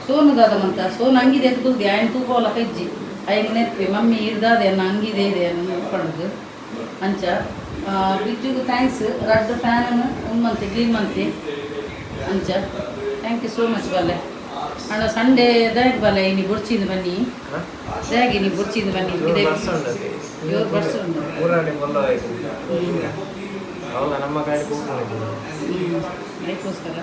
ಸೋನು ದಾದ ಮಂತ ಸೋನು ಅಂಗಿದೆ ಅಂತ ಕುಲ್ದಿ ಆಯ್ನ ತೂಕೋಲ ಕಜ್ಜಿ ಐನ್ ನೆತ್ಪೆ ಮಮ್ಮಿ ಇರ್ದಾದೆ ಅನ್ನ ಅಂಗಿದೆ ಇದೆ ಅನ್ನ ಅಂಚ ಫ್ರಿಜ್ಜಿಗೆ thanks ರಡ್ಡ್ ಫ್ಯಾನನ್ನು ಉಂದು ಮಂತೆ ಕ್ಲೀನ್ ಮಂತೆ ಅಂಚ. Thank you so much ಬಲ್ಲೆ ಅಣ್ಣ. ಸಂಡೇ ದಾಗ್ ಬಲ್ಲೆ ಇನಿ ಬೊಡ್ಚಿಂದ ಬನ್ನಿ ದಾಗ್ ಇನಿ ಬೊಡ್ಚಿಂದ ಬನ್ನಿ. ಜೋರು ಬರ್ಸ ಉಂಡು. ಊರಲ್ಲಿ ಬಲ್ಲ ಆಯ್ತು ಅವಾಗ ನಮ್ಮ ಗಾಡಿ ಕೂತ್ಕೊಂಡಿದ್ದು. ಅದಕ್ಕೋಸ್ಕರ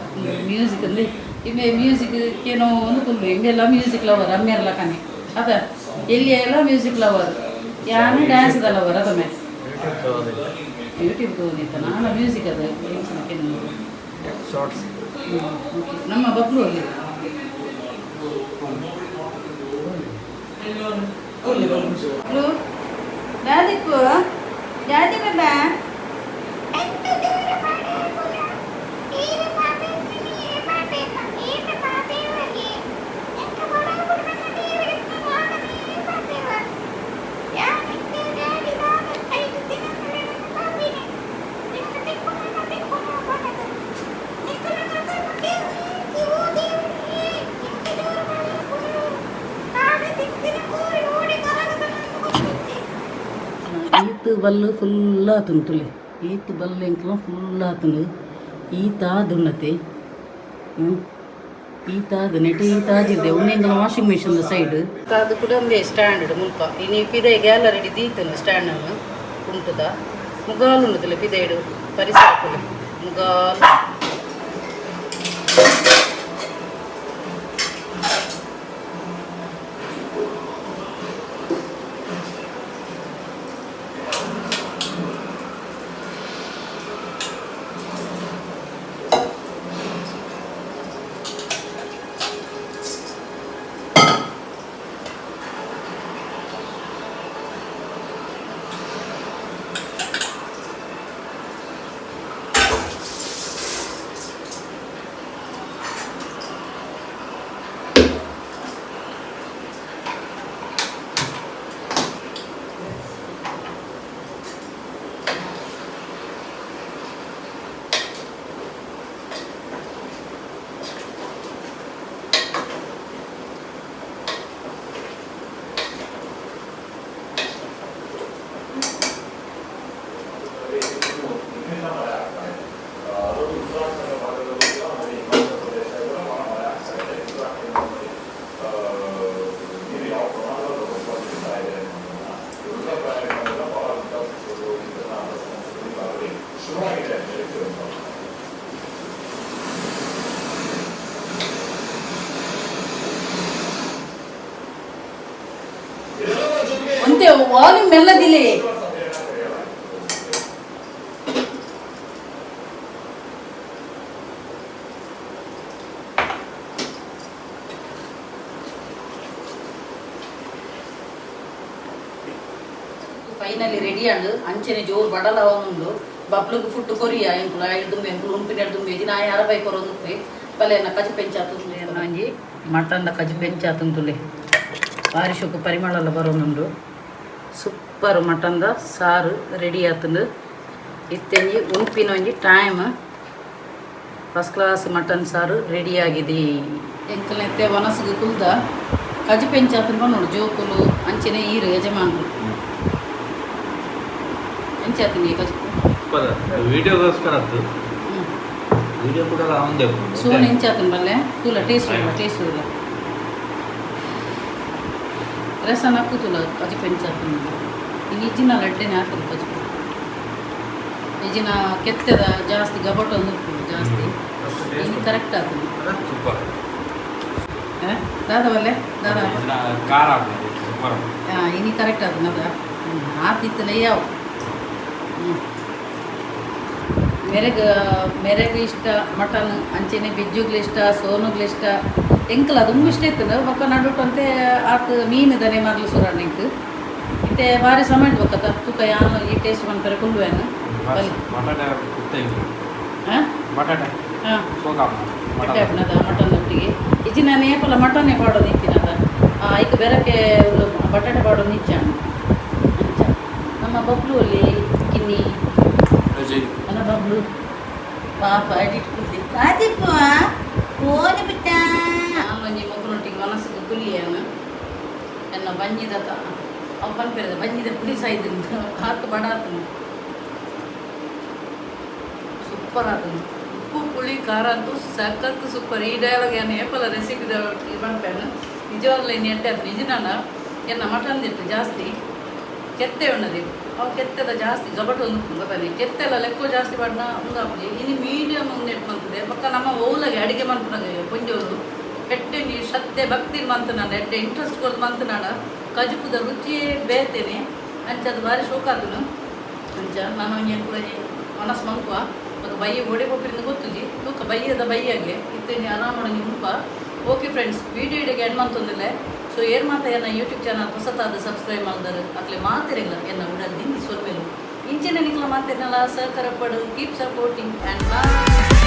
ಮ್ಯೂಸಿಕ್ ಅಂದ್ರೆ ಇವೆ ಮ್ಯೂಸಿಕ್ ಏನೋ ಒಂದು ಕುಲ್ಲು ಇಂಬೆಲ್ಲ ಮ್ಯೂಸಿಕ್ ಲವರ್ ಅಮ್ಮೆರ್ಲ ಕಣೆ ಅದ ಎಲ್ಲಿ ಎಲ್ಲ ಮ್ಯೂಸಿಕ್ ಲವರ್ ಯಾನು ಡ್ಯಾನ್ಸ್ ಲವರ್ ಅದಮ್ಮೆ. ಯೂಟ್ಯೂಬ್ ತಗೋದಿಲ್ಲ. ಯೂಟ್ಯೂಬ್ ತಗೊಂಡಿತ್ತ ನಾನು ಮ್ಯೂಸಿಕ್ ಅದು. ಶಾರ್ಟ್ಸ್. ಓಕೆ, ನಮ್ಮ ಬಬ್ಲು ಅಲ್ಲಿ ಬಬ್ಲು ದಾದಿಕ್ಕು ದಾದಿ ಬಾಬಾ. ಈತ್ ಬಲ್ಲು ಫುಲ್ ಆತುಂಡು ತುಲೆ ಈತ್ ಬಲ್ಲು ಎಂಕಲ ಫುಲ್ ಆತುಂಡು ಈತ ದುಣ್ಣತೆ ಈತ ಅದು ನೆಟ್ ಈತ ಆಜಿದ್ದೆ ಉನ್ನೆಂಗಲ ವಾಷಿಂಗ್ ಮಿಷಿನ್ ಸೈಡ್ ಅದು ಕೂಡ ಒಂದೇ ಸ್ಟ್ಯಾಂಡ್ ಮುಲ್ಪ ಇನಿ ಪಿದೆ ಗ್ಯಾಲರಿ ದೀತನು ಸ್ಟ್ಯಾಂಡನ್ನು ಉಂಟುದ ಮುಗಾಲು ಉಂಡುದಿಲ್ಲ ಪಿದೆಡು ಪರಿಸರ ಮುಗಾಲು. ಒಂತೆ ವಾಲ್ಯೂಮ್ ಮೆಲ್ಲದಿಲ್ಲ. ಫೈನಲಿ ರೆಡಿ ಅಂಡ್ ಅಂಚನೆ ಜೋರು ಬಡಲ ಉಂಡು. ಬಬ್ಲುಗು ಫುಡ್ ಕೊರಿಯ ಎಂಕುಲು ಐದು ದುಂಬೆ ಎಂಕುಲು ಉಂಪಿನ ದುಂಬೆ ನಾ ಯಾರ ಬೈ ಕೊರೊಂದು ಪಲೆ ಕಜಿ ಪೆಂಚಾತು. ಒಂಜಿ ಮಟನ್ ಕಜಿ ಪೆಂಚಾತುಂತುಲೆ, ಬಾರಿ ಶುಕ್ ಪರಿಮಳ ಬರೋನುಂಡು. ಸೂಪರ್ ಮಟನ್ದ ಸಾರು ರೆಡಿ ಆತುಂಡು. ಇತ್ತೆಂಜಿ ಉಂಪಿನ ಒಂಜಿ ಟೈಮ್. ಫಸ್ಟ್ ಕ್ಲಾಸ್ ಮಟನ್ ಸಾರು ರೆಡಿ ಆಗಿದೆ. ಎಂಕಲ್ನೆತ್ತೆ ವನಸುಗು ಕುಲ್ದ ಕಜಿ ಪೆಂಚಾತುಂಡು ಪನ್ನೋಡು ಜೋಕುಲು ಅಂಚನೆ ಈರು ಯಜಮಾನ್ರು. ಎಂಚಾತುಂಡು ಕಜಿ? ವಿಡಿಯೋಗೋಸ್ಕರ ಅದು. ವಿಡಿಯೋ ಕೂಡ ಒಂದೇ. ಸೋನ್ ಎಂಚಾತುಂಡು ಬಲ್ಲೆ ತೂಲ, ಟೇಸ್ಟ್ ಇಲ್ಲ, ಟೇಸ್ಟ್ ಇಲ್ಲ. ರಸನ ತುಲ ಕಜಿ ಪೆಂಚಾತುಂಡು. ಇನ್ನು ಇಜ್ಜಿನ ಲಡ್ಡೆನೆ ಹಾಕುದು ಕಜಿ. ಇಜ್ಜಿನ ಕೆತ್ತೆದ ಜಾಸ್ತಿ ಗಬಟ ಒಂದು ಉಪ್ಪುಂಡು ಜಾಸ್ತಿ. ಇನ್ನು ಕರೆಕ್ಟ್ ಆತುಂಡು. ಸೂಪರ್. ದಾದ ಬಲ್ಲೆ ದಾದ? ಖಾರ ಆಗ್ತದೆ, ಸೂಪರ್. ಇನಿ ಕರೆಕ್ಟ್ ಆತುಂಡು ಅದ. ಆತಿತ್ತಲೇ ಯಾವ ಮೆರೆಗ್ ಮೆರೆಗ್ ಇಷ್ಟ ಮಟನ್, ಅಂಚೆನೆ ಬಿಜ್ಜುಗ್ಲು ಇಷ್ಟ, ಸೋನುಗ್ಲು ಇಷ್ಟ. ಎಂಕಲ ಅದು ಇಷ್ಟ ಇತ್ತು. ಬೊಕ್ಕ ನಡುಟಂತೆ ಆತ್ ಮೀನು ದನೆ ಮರ್ಲು ಸುರಣ್ಣ ಎಂಕ್ ಇತ್ತೆ ಬಾರಿ ಸಮಯ ಬೊಕ್ಕತ ತೂಕ ಯಾನ್ ಈ ಟೇಸ್ಟ್ ಮನ್ಪರೆ ಕುಲ್ವೇನು. ಬಟಾಟೆ ಕುತ್ತೆ. ಹಾಂ. ಬಟಾಟೆ. ಹಾಂ. ಸೋಕ. ಬಟ್ಟೆ ಹಾಕ್ನದ ಮಟನ್ ಒಟ್ಟಿಗೆ. ಇಜ್ಜಿ ನಾನು ಏಪಲ ಮಟನ್ನೇ ಪಾಡೋದು ಇತ್ತಿನದ. ಐಕ್ ಬೆರಕೆ ಬಟಾಟೆ ಪಾಡೋದು ನಿಚ್ಚಾಣ. ಅಂಚ ನಮ್ಮ ಬಬ್ಲು ಅಲ್ಲಿ ಕಿನ್ನಿ. ನನ್ನ ಬಬ್ಲು ಪಾಪ ಎಡಿಟ್ ಕುಲ್ದಿ. ಆದಿಪ್ಪ ಫೋನ್ ಬಿಟ್ಟ. ಒಂಜಿ ಮೊಗ್ಲೊಟ್ಟಿಗೆ ಮನಸ್ಸಿಗೆ ಕುಲಿಯಾನ ಎನ್ನ ಬಂಜಿದ ಅವು ಪನ್ಪೆರದ ಬಂಜಿದ ಪುಡಿ ಸಾಯ್ದು ಆತು ಬಡ ಆತನು. ಸೂಪರ್ ಆತನು. ಉಪ್ಪು ಪುಳಿ ಖಾರ ಅಂತೂ ಸಖತ್ತು ಸೂಪರ್. ಈ ಡೈಲಾಗ್ ಏನು ಏಪಲ ರೆಸಿಪಿ ಪನ್ಪೇನು. ನಿಜವಾಗ್ಲೂ ಇನ್ನು ಎಡ್ಡೆ ಆತು. ನಿಜ ನಾನು ಎನ್ನ ಮಟನ್ ದಿಟ್ಟು ಜಾಸ್ತಿ ಕೆತ್ತೆ ಉಣ್ಣದಿ. ಅವು ಕೆತ್ತೆದ ಜಾಸ್ತಿ ಗಬಟು ಒಂದು ಗೊತ್ತಾನೆ. ಕೆತ್ತೆಲ್ಲ ಲೆಕ್ಕೋ ಜಾಸ್ತಿ ಪಾಡ್ನ ಉಂದಾಪುಜಿ. ಇನ್ನು ಮೀಡಿಯಮ್ ಒಂದು ನೆಟ್ ಮಂತದೆ. ಪಕ್ಕ ನಮ್ಮ ಓಲಗೆ ಅಡಿಗೆ ಮನ್ಪುನಾಗ ಪೊಂಜೋಲು ಎಡ್ಡೆ ನೀ ಶ್ರದ್ಧೆ ಭಕ್ತಿ ಮಂತು ನಾನು ಎಡ್ಡೆ ಇಂಟ್ರೆಸ್ಟ್ ಕೊರ್ದು ಮಂತು ನಾನು ಕಜುಪುದ ರುಚಿಯೇ ಬೇತೇನೆ. ಅಂಚ ಅದು ಭಾರಿ ಶೋಕಾತುನು. ಅಂಚ ನಾನು ಒಂಜಿ ಎಂಕುಲಂಜಿ ಮನಸ್ಸು ಮಂಕುವ ಬೊಕ ಬಯ್ಯ ಒಡೆ ಪೋಪಿರಿಂದ ಗೊತ್ತುಜಿ ತೂಕ ಬಯ್ಯದ ಬಯ್ಯಗೆ ಇತ್ತೆ ಆರಾಮೊಡಂಜಿ ಉಂಪ. ಓಕೆ ಫ್ರೆಂಡ್ಸ್, ವಿಡಿಯೋ ಇಡೆಗೆ ಎಂಡ್ ಮಂತೊಂದಿಲ್ಲ. ಸೊ ಏರ್ ಮಾತ ಎನ್ನ ಯೂಟ್ಯೂಬ್ ಚಾನಲ್ ಹೊಸತಾದ ಸಬ್ಸ್ಕ್ರೈಬ್ ಮಲ್ದರು ಅಕ್ಲೆ ಮಾತೆರೆಗ್ಲ ಎನ್ನ ಉಡಲ್ ದಿಂಜಿ ಸೊಲ್ಮೆಲು. ಇಂಚಿನ ನಿಕ್ಲ ಮಾತೆರ್ನಲ ಸಹಕಾರ ಪಡು. Keep supporting and bye.